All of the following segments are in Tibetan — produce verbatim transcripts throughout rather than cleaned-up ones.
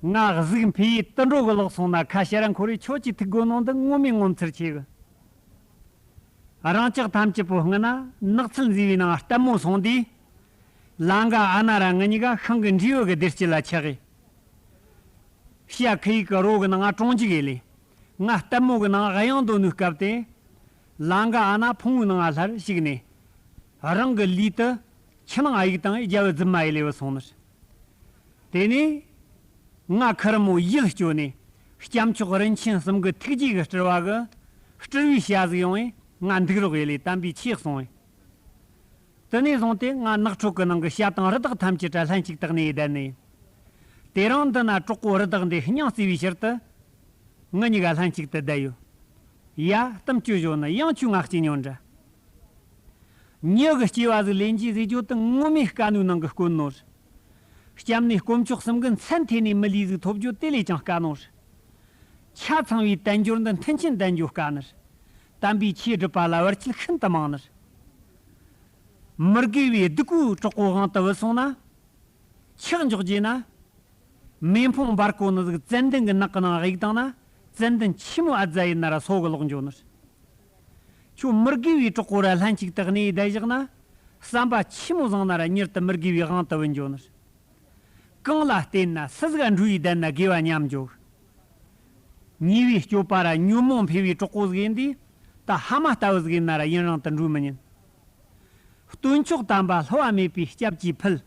ང་གཟུགས་འཕེལ་ཡུལ་དུད་འགྲོ་གི་ལོག་སོང་ན། ཁ་ཤ་ར་འཁོར་བའི་ཁྱོད་ཀྱི་ཐུག་སྒོ་ནང་དུ་ངོ་མའི་ངོ་མཚར་ཆེ་གི། རང་ཅག་ཐམས་ཅད་པོ་སྔ་ན་ནགས་ཚལ་མཛེས་པའི་ནང་ལྟད་མོ་སོང་དུས། ལ་འགའ་ཨ་ན་ར་ང་གཉིས་ཀ་ཤིང་གི་འབྲས་བུ་གི་སྡེར་སྐྱིལ་ལ་ཆགས་གི། བྱ་ཁུ་ཡིག་གི་རོ་གི་ནང་ང་གྲོང་འཇུག་ཡེ་ལས། ང་ལྟད་མོ་གི་ནང་གཡེང་འདོད་ནུས་སྐབས་དེ། ལ་འགའ་ཨ་ན་ཕུང་བོའི་ནང་ང་སླར་ཞུགས་ནས། རང་གི་ལུས་དུ་ཆུ་ནང་ཨ་ཡིག་དང་རྒྱལ་བུ་རྫུན་མ་ཡེ་ལས་བུད་སོང་ནི། དེ་ནས་ང་ཁུ་རི་མོ་ཡིད་སྐྱོ་ནས། སྐྱབས་མཆོག་རིན་ཆེན་གསུམ་གི་ཐུགས་རྗེ་གི་སྤྲུལ་བ་གི་སྤྲུལ་བའི་ཞྭ་ཟིག་ཡོང་བས་ང་འདུག་རོགས་ཡེ་ལས་དམ་པའི་ཆོས་གསུངས་བས། དེ་ནས་བཟུང་སྟེ་ང་ནགས་ཁྲོད་ཀྱི་ནང་གི་བྱ་དང་རི་དྭགས་ཐམས་ཅད་ལ་ལྷན་ཅིག་ཏུ་གནས་བསྡད་ནས། དེ་རིང་འདི་ན་གྲོགས་པོ་རི་དྭགས་འདི་སྙིང་བརྩེ་བའི་ཕྱིར་དུ། ང་གཉིས་ཀ་ལྷན་ཅིག་ཏུ་བསྡད་ཡོད། ཡ་གཏམ་སྐྱོ་ཞོ་ནི་ཡང་ཆུ་ང་སྐྱེ་ཉོན་འདྲ། མྱི་གི་སྐྱེ་བ་ཟིག་ལེན་རྒྱུ་ཟེར་རྒྱུ་དེ་ངོ་མའི་དཀའ་ནོའི་ནང་གི་དཀོན་ནོ། སྐྱབས་གནས་དཀོན་མཆོག་གསུམ་གི་མཚན་ཐོས་ནས་མི་ལུས་ཟིག་ཐོབ་རྒྱུ་དེ་ལས་ཀྱང་དཀའ་ནོ། ཆ་ཚང་བའི་དལ་འབྱོར་འདི་མཐུན་རྐྱེན་ལྡན་རྒྱུ་དཀའ་ནི། དམ་པའི་ཆོས་སྒྲུབ་པ་ལ་བར་ཆད་ཤིན་ཏུ་མང་ནི། མི་དགེ་བའི་སྡིག་པའི་གྲོགས་པོ་དབང་དུ་བུད་སོང་ན། ཆག་འཇོག་རྒྱུ་ན། མེ་ཕུང་འབར་གོ་ནི་ཟིག་ཙན་དན་གྱི་ནགས་ཀྱི་ནང་གཡུགས་བཏང་ན། ཙན་དན་ཆེན་མོ་ཨ་ཛ་ཡིན་ན་ར་སོ་གི་ལོག་འགྱོ་ནི། ཁྱོད་མི་དགེ་བའི་གྲོགས་པོ་ར་ལྷན་ཅིག་ཏུ་གནས་བསྡད་བཞག་ན། བསམ་པ་ཆེན་མོ་བཟང་ན་ར་མྱུར་དུ་མི་དགེ་བའི་དབང་དུ་བུད་འགྱོ་ནི། གང་ལ་བརྟེན་ན་སུ་ཟིག་ག་འགྲོ་ཡི་བསྡད་ན་དགེ་བ་ཉམས་འགྱོ། ཉེས་པའི་སྤྱོད་པ་ར་ཉོན་མོངས་འཕེལ་བའི་གྲོགས་པོ་ཟིག་ཡིན་དུས། ད་ཕ་མ་ལྟ་བུ་ཟིག་ཡིན་ན་ར་ཡུན་རིང་དུ་འགྲོ་མི་ཉན། སྟོན་མཆོག་དམ་པ་བསླུ་བ་མེད་པའི་སྐྱབས་ཀྱིས་ཕུལ།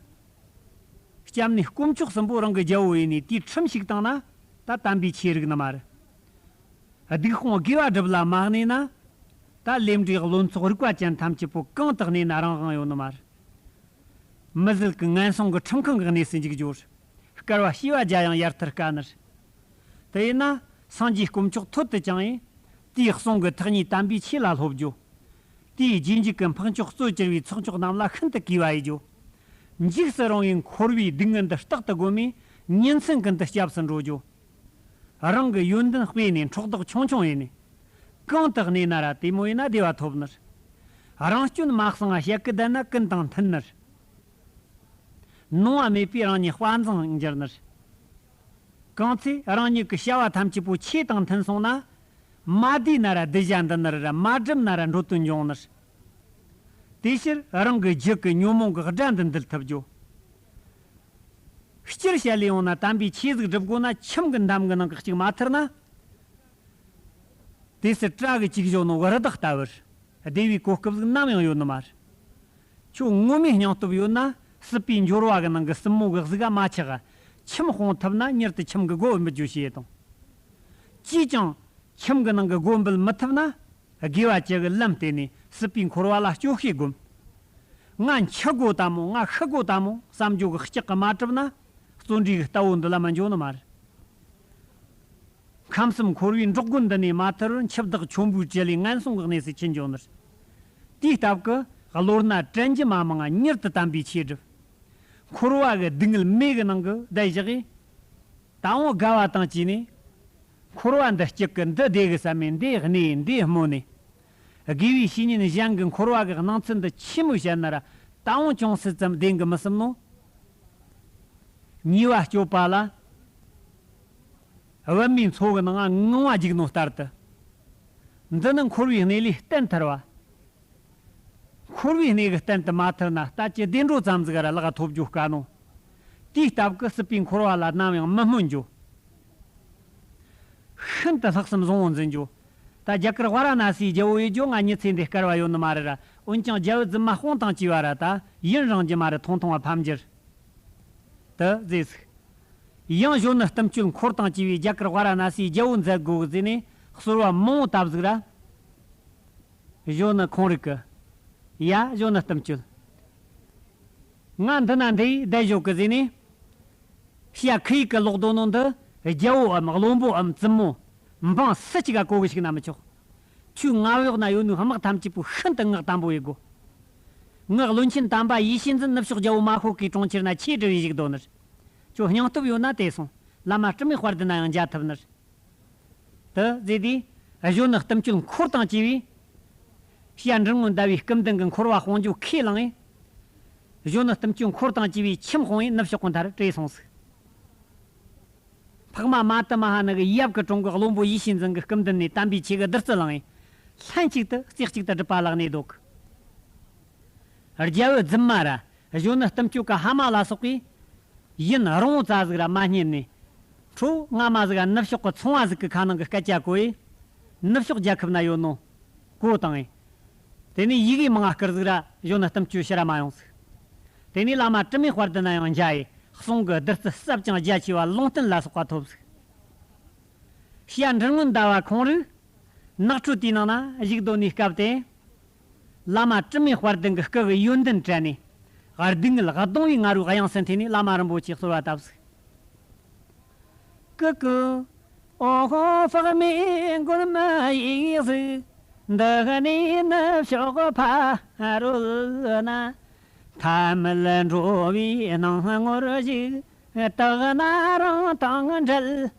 སྐྱབས་གནས་དཀོན་མཆོག་གསུམ་པོ་རང་གི་རྒྱལ་པོ་ཡིན་ནས་དེའི་ཁྲིམས་ཞིག་བཏང་ན། ད་དམ་པའི་ཆོས་རིག་ནི་མ་རེད། སྡིག་སྤོང་དགེ་བ་སྒྲུབ་ལ་མ་གནས་ན། ད་ལས་འབྲས་བློ་ཚོགས་རིག་པ་ཅན་ཐམས་ཅད་པོ་གང་དུ་གནས་ན་རང་དབང་ཡོད་ནི་མ་རེད། མི་ཟིལ་གྱི་ངན་སོང་གི་ཁྲིམས་ཁང་གི་གནས་སུ་འཇུག་རྒྱུ་རེད། བསྐལ་བ་བྱེ་བ་བརྒྱ་ཡང་ཡར་ཐར་དཀའ་ནི་རེད། དེ་ཡིན་ན་སངས་རྒྱས་དཀོན་མཆོག་ཐོད་དུ་བཅངས་ཡིན། དེའི་གསུང་གི་ཐག་ཉེའི་དམ་པའི་ཆོས་ལ་སློབ་རྒྱུ། དེའི་རྗེས་འཇུག་གི་འཕགས་མཆོག་གཙོ་གྱུར་པའི་ཚོགས་མཆོག་རྣམས་ལ་ཤིན་ཏུ་གུས་པ་ཡེད་རྒྱུ། འཇིགས་སུ་རུང་བའི་འཁོར་བའི་སྡུག་བསྔལ་འདི་རྟག་ཏུ་བསྒོམས་ནས་ཉིན་མཚན་ཀུན་ཏུ་སྐྱབས་སུ་འགྲོ་རྒྱུ། རང་གི་ཡོན་ཏན་སྤེལ་ནས་འཕྲོག་བདག་ཆུང་ཆུང་ཡིན་ནས། གང་དུ་གནས་ན་ར་དེ་མོ་ཡིན་ན་བདེ་བ་ཐོབ་ནི། རང་སྐྱོན་མ་གསང་བ་བཤད་ཀི་བསྡད་ན་ཀུན་དང་མཐུན་ནི། གནོང་བ་མེད་པས་རང་ཉིད་དཔའ་མཛངས་འགྱུར་ནི། གང་ཚེ་རང་ཉིད་ཀྱི་བྱ་བ་ཐམས་ཅད་པོ་ཆོས་དང་མཐུན་སོང་ན། མ་བསྡུས་ན་ར་གདུལ་བྱ་འདི་ནི་ར་མ་བསྒྲུབས་ན་ར་འགྲོ་དོན་འབྱུང་ནི། དེ་ཕྱིར་རང་གི་རྒྱུད་ཀྱི་ཉོན་མོངས་ཀྱི་དགྲ་འདི་འདུལ་ཐུབ་རྒྱུ། སྤྱིར་བཤད་ལས་ཡོང་ན་དམ་པའི་ཆོས་ཟིག་སྒྲུབ་དགོས་ན་ཁྱིམ་གྱི་འདམ་གྱི་ནང་གི་གཅིག་མ་ཐར་ན། དེ་སྲིད་བྲག་གི་ཅིག་བཞོ་ནོ་རི་དྭགས་ལྟ་བུར། བདེ་བའི་གོ་སྐབས་ཟིག་ནམ་ཡང་ཡོད་ནི་མ་རེད། ཁྱོད་ངོ་མའི་སྙིང་སྟོབས་ཡོད་ན་སྲིད་པའི་འབྱོར་བ་གི་ནང་གི་སྲིན་མོ་གི་གཟུགས་ཀ་མ་ཆགས། ཁྱིམ་སྤོང་ཐུབ་ན་མྱུར་དུ་ཁྱིམ་གི་སྒོ་འབུད་རྒྱུ་བྱེད་དང་། ཅིས་ཀྱང་ཁྱིམ་གི་ནང་གི་སྒོ་འབུད་མི་ཐུབ་ན། དགེ་བ་བཅུ་གི་ལམ་བསྟེན་ནས་སྲིད་པའི་འཁོར་བ་ལ་སྐྱོ་ཤས་སྒོམ། ང་འཆི་དགོས་དམ་མོ་ང་ཤི་དགོས་དམ་མོ་བསམ་རྒྱུ་གི་ལྕག་གིས་མ་གྲུབ་ན། བརྩོན་འགྲུས་ཀྱི་རྟ་བོ་འདི་ལ་མ་འགྱོ་ནི་མ་རེད། ཁམས་གསུམ་འཁོར་བའི་འབྲོག་དགོན་འདི་ནས་མ་ཐར་བར་འཆི་བདག་ཆོམ་པོའི་གྲལ་ལས་ངན་སོང་གི་གནས་སུ་ཁྱེར་འགྱོ་ནི་རེད། དེའི་སྟབས་ཀྱིས་བློ་སྣ་དྲན་གྱི་མ་མང་ང་མྱུར་དུ་དམ་པའི་ཆོས་སྒྲུབ། འཁོར་བ་གི་སྡུག་བསྔལ་མེ་གི་ནང་གི་བསྡད་བཞག་གིས། ད་འོང་དགའ་བ་དང་བཅས་ནས། འཁོར་བ་འདི་སྐྱིད་གི་འདི་བདེ་གི་བསམ་མེད་འདི་གནས་འདི་སྨོན་ནས། དགེ་བའི་བཤེས་གཉེན་གཞན་གྱི་འཁོར་བ་གི་སྣང་ཚུལ་འདི་ཆི་མོ་བཤད་ན་ར་ད་འོང་ཅུང་ཟད་ཙམ་བདེན་གི་མི་སྲིད་ནོ། ཉེས་པ་སྤྱོད་པ་ལ། བུད་མེད་མཚོ་གི་ནང་ང་ངང་བ་རྒྱུག་ནོ་ལྟར་དུ། འདི་ནི་འཁོར་བའི་གནས་ལས་གཏན་ཐར་བ། འཁོར་བའི་གནས་ཀྱི་གཏན་དུ་མ་ཐར་ན་ལྟ་ཅི་བདེ་འགྲོ་ཙམ་ཟིག་ར་ལག་ཐོབ་རྒྱུ་དཀའ་ནོ། དེའི་སྟབས་ཀྱིས་སྲིད་པའི་འཁོར་བ་ལ་ནམ་ཡང་མི་སྨོན་རྒྱུ། ཤིན་ཏུ་ལྷག་བསམ་བཟང་བོ་འཛིན་རྒྱུ། ད་རྒྱ་གར་ཝཱ་ར་ཎ་སིའི་རྒྱལ་པོ་ཡིན་རྒྱུ་ང་མྱི་ཚེ་འདི་སྐལ་བ་ཡོད་ནི་མ་རེད་ར། འོན་ཀྱང་རྒྱལ་པོ་རྫུན་མ་དཔུང་དང་བཅས་པ་ར་ད་ཡུན་རིང་རྒྱུ་མ་རེད། ཐུང་ཐུང་བ་ཕམ་འགྱུར། དུ་ཟེར་ཟིག། ཡང་གཞོན་ནུ་གཏུམ་སྤྱོད་འཁོར་དང་བཅས་པའི་རྒྱ་གར་ཝཱ་ར་ཎ་སིའི་རྒྱལ་པོ་མཛད་དགོས་གི་ཟེར་ནས་གསོལ་བ་མང་བོ་བཏབ་ཟིག་ར། གཞོན་ནུ་ཁོང་རིག་གི། ཡ་གཞོན་ནུ་གཏུམ་སྤྱོད། ང་འདི་ན་འདི་ཡིས་བསྡད་ཞོག་གི་ཟེར་ནས། བྱ་ཁུ་ཡིག་གི་ལོག་རྡོ་ནོ་འདི་རྒྱལ་པོའམ་བློན་པོའམ་བཙུན་མོ། འབངས་སུ་གཅིག་ག་གོ་གི་ཞིག་ན་མི་ཆོག། ཁྱོའི་མངའ་འོག་ན་ཡོད་ནོའི་དམག་ཐམས་ཅད་པོ་ཤིན་ཏུ་ངག་དམ་པོ་ཡེད་དགོ། ངའི་བློན་ཆེན་དམ་པ་ཡེ་ཤེས་འཛིན་ནུབ་ཕྱོགས་རྒྱལ་པོ་མ་ཧོ་ཀའི་གྲོང་ཁྱེར་ན་ཆོས་སྒྲུབ་པའི་བཞུགས་སྡོད་ནི། ཁྱོད་སྙིང་སྟོབས་ཡོད་ན་དེ་སོང་། བླ་མ་དྲི་མེད་དཔལ་ལྡན་ན་ཡང་མཇལ་ཐུབ་ནི། དུ་ཟེར་དུས་གཞོན་ནུ་གཏུམ་སྤྱོད་འཁོར་དང་བཅས་པས། བྱ་འབྲིང་ངོ་ཟླ་བའི་སྐུ་མདུན་གྱི་འཁོར་བ་སྤོང་རྒྱུ་ཁས་བླངས་ཡིན། གཞོན་ནུ་གཏུམ་སྤྱོད་འཁོར་དང་བཅས་པས་ཁྱིམ་སྤོང་ཡིན་ནུབ་ཕྱོགས་ཀྱི་མཐར་བྲོས་སོང་ཟིག། འཕགས་མ་མ་ཏི་མ་ཧཱ་ན་གི་ཡབ་ཀྱི་དྲུང་གི་བློན་པོ་ཡེ་ཤེས་འཛིན་གྱི་སྐུ་མདུན་ནས་དམ་པའི་ཆོས་ཀྱི་བདུད་རྩི་བླངས་ཡིན། ལྷན་ཅིག་ཏུ་རྩེ་གཅིག་ཏུ་སྒྲུབ་པ་ལག་ནས་སྡོད་གི། རྒྱལ་བུ་རྫུན་མ་ར་གཞོན་ནུ་གཏུམ་སྤྱོད་ཀྱི་ཧ་མ་ལ་སོགས་ཀྱིས། ཡུན་རིང་བོ་ཙ་ཟིག་ར་མ་རྙེད་ནས། ཁྲོ་སྔ་མ་ཟིག་ག་ནུབ་ཕྱོགས་ཀྱི་ཚོང་བ་ཟིག་གི་ཁ་ནང་གི་སྐད་ཆ་གོ་ཡེ། ནུབ་ཕྱོགས་རྒྱལ་ཁབ་ན་ཡོད་ནོ་གོ་བཏང་ཡེ། དེ་ནས་ཡི་གེ་མང་ང་བསྐུར་ཟིག་ར་གཞོན་ནུ་གཏུམ་སྤྱོད་ཕྱིར་ར་མ་ཡོང་ཟིག། དེ་ནས་བླ་མ་དྲི་མེད་དཔལ་ལྡན་ན་ཡང་མཇལ་ཡེ། གསུང་གི་བདུད་རྩི་ཟབ་ཅིང་རྒྱ་ཆེ་བ་ལུང་བསྟན་ལ་སོགས་པ་ཐོབ་ཟིག། ཞྭ་འབྲིང་སྔོན་ཟླ་བ་ཁོང་རུས། ནགས་ཁྲོད་དེའི་ནང་ན་བཞུགས་སྡོད་ནས་སྐབས་དེ། བླ་མ་དྲི་མེད་དཔལ་ལྡན་གྱི་སྐུ་གི་ཡོན་ཏན་དྲན་ནས། སྡུག་བསྔལ་གདུང་བའི་ང་རོའི་དབྱངས་སུ་འཐེན་ནས་བླ་མ་རིན་པོ་ཆེ་གསོལ་བ་བཏབ་ཟིག། ཀུ་ཀུ། ཨོ་ཧོ། དཔག་མེད་མགོན་མ་ཡིག་གཟུགས། འདི་ནས་ནུབ་ཕྱོགས་ཕ་རོལ་ན། ཐ་མལ་འགྲོ་བའི་སྣང་ངོར་བཞུགས། དག་ན་རང་དང་འབྲལ་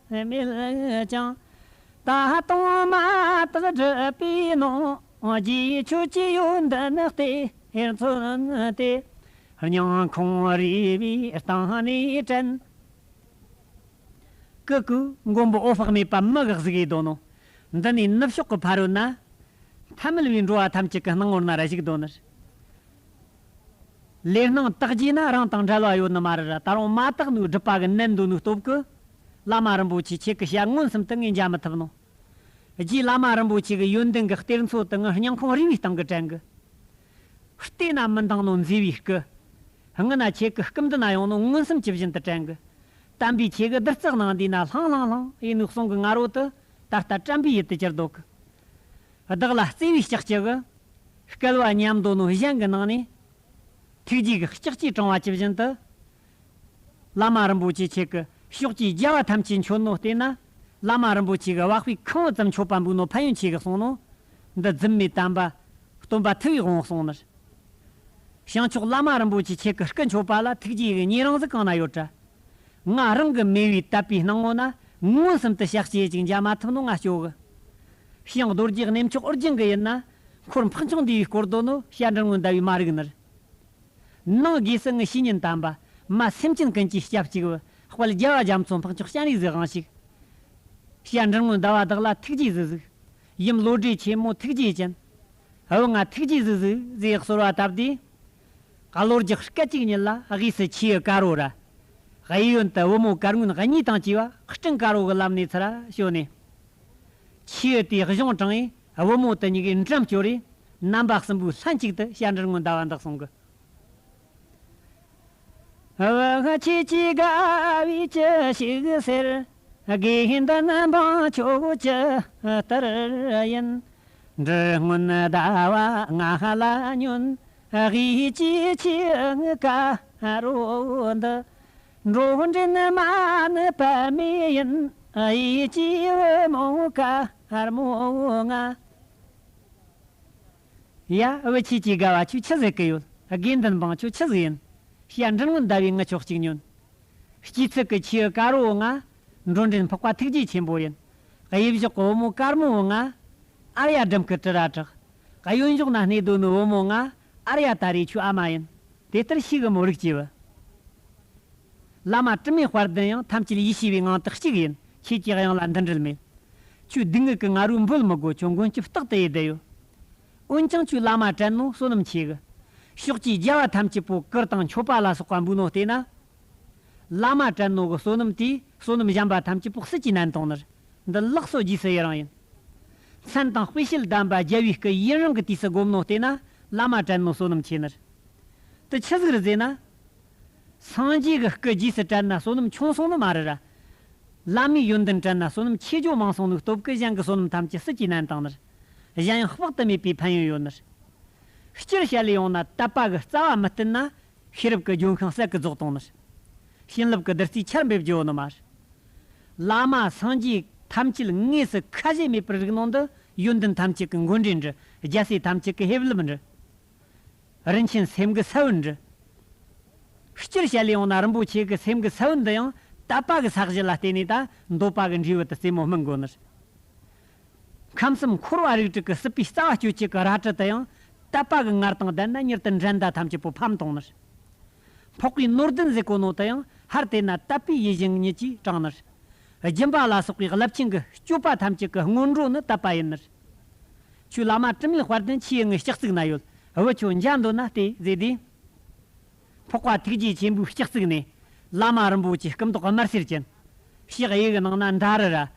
མེད་ཀྱང་། ད་དུང་མ་དག་སྒྲུབ་པའི་ནང་། རྗེས་ཆོས་ཀྱི་ཡོན་ཏན་གཏེར་མཚོན་ཏེ། སྙིང་ཁོང་རུས་པའི་གཏིང་ནས་དྲན། ཀུ་ཀུ། མགོན་པོ་འོད་དཔག་མེད་པ་མི་གི་གཟུགས་ཡིན་དོ་ནོ། འདི་ནས་ནུབ་ཕྱོགས་ཀྱི་ཕ་རོལ་ན། ཐ་མལ་བའི་འགྲོ་བ་ཐམས་ཅད་ཀྱི་སྣང་ངོར་ན་ར་བཞུགས་དོ་ནི། ལས་སྣང་དག་རྗེས་ན་རང་དང་འབྲལ་བ་ཡོད་ནི་མ་རེད་ར། ད་རུང་མ་དག་ནོའི་སྒྲུབ་པ་གི་ནན་འདོད་ནོའི་སྟོབས་ཀྱིས། བླ་མ་རིན་པོ་ཆེ་ཁྱེད་ཀྱི་ཞྭ་མངོན་སུམ་དུ་ངས་མཇལ་མི་ཐུབ་ནོ། རྗེས་བླ་མ་རིན་པོ་ཆེ་གི་ཡོན་ཏན་གྱི་གཏེར་མཚོ་དེ་ངའི་སྙིང་ཁོང་རུས་པའི་གཏིང་གི་དྲན་གི། བལྟས་ན་མི་འདང་ནོ་མཛེས་པའི་སྐུ། སྔུན་ན་ཁྱེད་ཀྱི་སྐུ་མདུན་ན་ཡོང་ནོ་མངོན་སུམ་ཇི་བཞིན་དུ་དྲན་གི། དམ་པའི་ཆོས་ཀྱི་བདུད་རྩི་གནང་དུས་ན་ལྷང་ལྷང་ལྷང་ཡིན་ནོ་གསུང་གི་ང་རོ་དེ་ད་ལྟ་དྲན་པའི་ཡུལ་དུ་གྱུར་འདུག་གི། བདག་ལ་བརྩེ་བའི་ལྕགས་ཀྱུ་གིས། སྐལ་བ་ཉམས་འདོད་ནོ་གཞན་གྱི་ནང་ནས། ཐུགས་རྗེ་གི་ལྕགས་ཀྱུས་དྲངས་པ་ཇི་བཞིན་དུ། བླ་མ་རིན་པོ་ཆེ་ཁྱེད་ཀྱི་ཕྱོགས་ཀྱི་རྒྱལ་བ་ཐམས་ཅད་མཆོད་ནོ་བལྟས་ན། བླ་མ་རིན་པོ་ཆེ་གི་བ་སྤུའི་ཁང་བུ་ཙམ་མཆོད་པ་འབུལ་ནོ་ཕན་ཡོན་ཆེ་གི་གསུང་ནོ། འདི་རྫུན་མའི་དམ་པ། སྟོན་པ་ཐུབ་པའི་དབང་གསུང་ནི། བྱང་ཕྱོགས་བླ་མ་རིན་པོ་ཆེ་ཁྱེད་ཀྱི་སྐུ་མཆོད་པ་ལ་ཐུགས་རྗེ་གི་ཉེ་རིང་ཟིག་གང་ན་ཡོད་དྲ། ང་རང་གི་མོས་པའི་དད་པའི་སྣང་ངོ་ན་མངོན་སུམ་དུ་ཞག་སྐྱེས་ཅིག་མཇལ་མ་ཐུབ་ནོ་ང་སྐྱོ་གི། ཞིང་རྡོ་རྗེ་གནས་མཆོག་ཨོ་རྒྱན་གྱི་ཡུལ་ན། འཁོར་འཕགས་མཆོག་འདུས་པའི་སྐོར་དོ་ནོ་ཞྭ་འབྲིང་སྔོན་ཟླ་བའི་མ་རིག་ནི། ནང་སྒོས་སུ་ངའི་བཤེས་གཉེན་དམ་པ། མ་སེམས་ཅན་ཀུན་གྱི་སྐྱབས་གཅིག་པུ། དཔལ་རྒྱལ་བ་རྒྱ་མཚོ་འཕགས་མཆོག་སྤྱན་རས་གཟིགས་དབང་ཕྱུག། ཞྭ་འབྲིང་སྔོན་ཟླ་བ་བདག་ལ་ཐུགས་རྗེས་གཟིགས་གཟིགས། ཡུམ་བློ་གྲོས་ཆེན་མོ་ཐུགས་རྗེ་ཅན། བུ་ང་ཐུགས་རྗེས་གཟིགས་གཟིགས་ཟེར་གསོལ་བ་བཏབ་དུས། བློ་རྒྱག་སྐད་ཅིག་ཉིད་ལ་དབུས་སུ་ཆེའུ་དཀར་པོ་ར། གཡས་གཡོན་དུ་བུ་མོ་དཀར་སྔོན་གཉིས་དང་བཅས་པ་སྤྲིན་དཀར་པོ་གི་ལམ་ནས་ཚུར་བྱོན་ནས། ཆེའུ་དེའི་གཞུང་དྲངས་ཡེ་བུ་མོ་དེ་གཉིས་ཀའི་འགྲམ་བསྐྱོར་རེ། རྣམ་པ་གསུམ་པོས་ལྷན་ཅིག་ཏུ་ཞྭ་འབྲིང་སྔོན་ཟླ་བ་འདི་གསུང་གི། བུ་ཁྱེད་ཀྱིས་དགའ་བས་ཅི་ཞིག་ཟེར། དགེ་འདུན་འབངས་ཁྱོད་ཇི་ལྟར་ཡིན། འབྲི་སྔོན་ཟླ་བ་ང་ལ་ཉོན། དབུས་ཀྱི་ཆེའུ་དཀར་པོ་འདི། འགྲོ་འདྲེན་མ་ནི་པདྨེ་ཡིན། གཡས་ཀྱི་བུ་མོ་དཀར་མོ་ང་། ཡ། བུ་ཁྱེད་ཀྱིས་དགའ་བ་ཁྱོད་ཆི་ཟིག་གི་ཡོད། དགེ་འདུན་འབངས་ཁྱོད་ཆི་ཟིག་ཡིན། ཞྭ་འབྲིང་སྔོན་ཟླ་བའི་ངི་ཁྱོད་གཅིག་ཉོན། སྐྱེད་ཚལ་གི་ཆེའུ་དཀར་པོ་ང་། འགྲོ་འདྲེན་འཕགས་པ་ཐུགས་རྗེ་ཆེན་པོ་ཡིན། གཡས་ཕྱོགས་ཀྱི་བུ་མོ་དཀར་མོ་ང་། ཨར་ཡ་སྒྲུབ་ཁུལ་དྲི་ར་གྲགས། གཡོན་ཕྱོགས་ན་གནས་སྡོད་ནི་བུ་མོ་ང་། ཨར་ཡ་ད་རེས་ཁྱོའི་ཨ་མ་ཡིན། དེ་ལྟར་ཤེས་གི་མོ་རིག་ཅེས་པ། བླ་མ་དྲི་མེད་དཔལ་ལྡན་ཡང་ཐམས་ཅད་ཡེ་ཤེས་པའི་ངང་དུ་གཅིག་ཡིན། ཁྱེད་ཀྱི་དབྱངས་ལ་འདི་འབྲལ་མེད། ཁྱོད་སྡུག་བསྔལ་གྱི་ང་རོས་འབོད་མི་དགོས། ཁྱོད་མགོན་སྐྱབས་རྟག་ཏུ་ཡེ་བསྡད་ཡོད། འོན་ཀྱང་ཁྱོད་བླ་མ་དྲན་ནོ་བསོད་ནམས་ཆེ་གི། ཕྱོགས་ཀྱི་རྒྱལ་བ་ཐམས་ཅད་པོ་གུར་དང་མཆོད་པ་ལ་སོགས་པ་འབུལ་ནོ་བལྟས་ན། བླ་མ་དྲན་ནོ་གི་བསོད་ནམས་དེས་བསོད་ནམས་གཞན་པ་ཐམས་ཅད་པོ་སྲིད་ཀྱིས་ནན་གཏོང་ནི། འདི་ལགས་སོ་རྗེས་སུ་ཡི་རང་ཡིན། མཚན་དང་དཔེ་བྱད་ལྡན་པ་རྒྱལ་བའི་སྐུ་ཡུན་རིང་གི་དུས་སུ་བསྒོམ་ནོ་བལྟས་ན་བླ་མ་དྲན་ནོ་བསོད་ནམས་ཆེ་ནི། དེ་ཆི་ཟིག་རེད་ཟེར་ན། སངས་རྒྱས་ཀྱི་སྐུ་རྗེས་སུ་དྲན་ན་བསོད་ནམས་ཆུང་སོང་ནི་མ་རེད་ར། བླ་མའི་ཡོན་ཏན་དྲན་ན་བསོད་ནམས་ཆེ་ཆུང་མང་སོང་ནི་སྟོབས་ཀྱིས་གཞན་གྱི་བསོད་ནམས་ཐམས་ཅད་སྲིད་ཀྱིས་ནན་བཏང་ནི། གཞན་ཡང་དཔག་ཏུ་མེད་པའི་ཕན་ཡོན་ཡོད་ནི། སྤྱིར་བཤད་ལས་ཡོང་ན་དད་པ་གི་རྩ་བ་མི་བསྟེན་ན་ཤེས་རབ་ཀྱི་ལྗོན་ཤིང་ཟད་ཀྱི་རྫོགས་གཏོང་ནི། བྱིན་རླབས་ཀྱི་བདུད་རྩིས་ཆར་འབེབས་རྒྱུ་ཡོད་ནི་མ་རེད། བླ་མ་སངས་རྒྱས་ཐམས་ཅད་དངོས་སུ་ཁ་ཞེ་མེད་པར་རིག་ནོ་འདི་ཡོན་ཏན་ཐམས་ཅད་ཀྱི་མགོ་འདྲེན་འདྲི། རྒྱལ་སྲས་ཐམས་ཅད་ཀྱི་ཕེབས་ལམ་འདྲི། རིན་ཆེན་སེམས་ཀྱི་ས་བོན་འདྲི། སྤྱིར་བཤད་ལས་ཡོང་ན་རིན་པོ་ཆེ་གི་སེམས་ཀྱི་ས་བོན་འདི་ཡང་དད་པ་གི་ས་གཞི་ལ་བརྟེན་ནས་ད་འདོད་པ་གི་འབྲས་བུ་དེ་རྩེ་མོ་སྨིན་དགོས་ནི། ཁམས་གསུམ་འཁོར་བ་རིགས་དྲུག་གི་སྲིད་པའི་རྩ་བ་གཅོད་བྱེད་ཀྱི་རལ་གྲི་དེ་ཡང་དད་པ་གི་ངར་དང་ལྡན་ན་མྱུར་དུ་འགྲན་ཟླ་ཐམས་ཅད་པོ་ཕམ་གཏོང་ནི། འཕགས་པའི་ནོར་ལྡན་ཟེར་གོ་ནོ་དེ་ཡང་ཧར་བལྟས་ན་དད་པའི་ཡིད་བཞིན་ཉིད་ཀྱིས་དྲངས་ནི། སྦྱིན་པ་ལ་སོགས་པའི་རླབས་ཆེན་གྱི་སྤྱོད་པ་ཐམས་ཅད་ཀྱི་སྔོན་འགྲོ་ནི་དད་པ་ཡིན་ནི། ཁྱོད་བླ་མ་དྲི་མེད་དཔལ་ལྡན་ཆོས་དབྱིངས་ངའི་ལྕགས་ཚིགས་ན་ཡོད། བུ་ཁྱོད་མཇལ་འདོད་ན་ལྟོས་ཟེར་དུས། འཕགས་པ་ཐུགས་རྗེ་ཆེན་པོའི་ལྕགས་ཚིགས་ནས། བླ་མ་རིན་པོ་ཆེའི་སྐུ་མདོག་དམར་སེར་ཅན། ཕྱག་གཡས་ཀྱི་ནང་ན་འདྲ་རི་ར།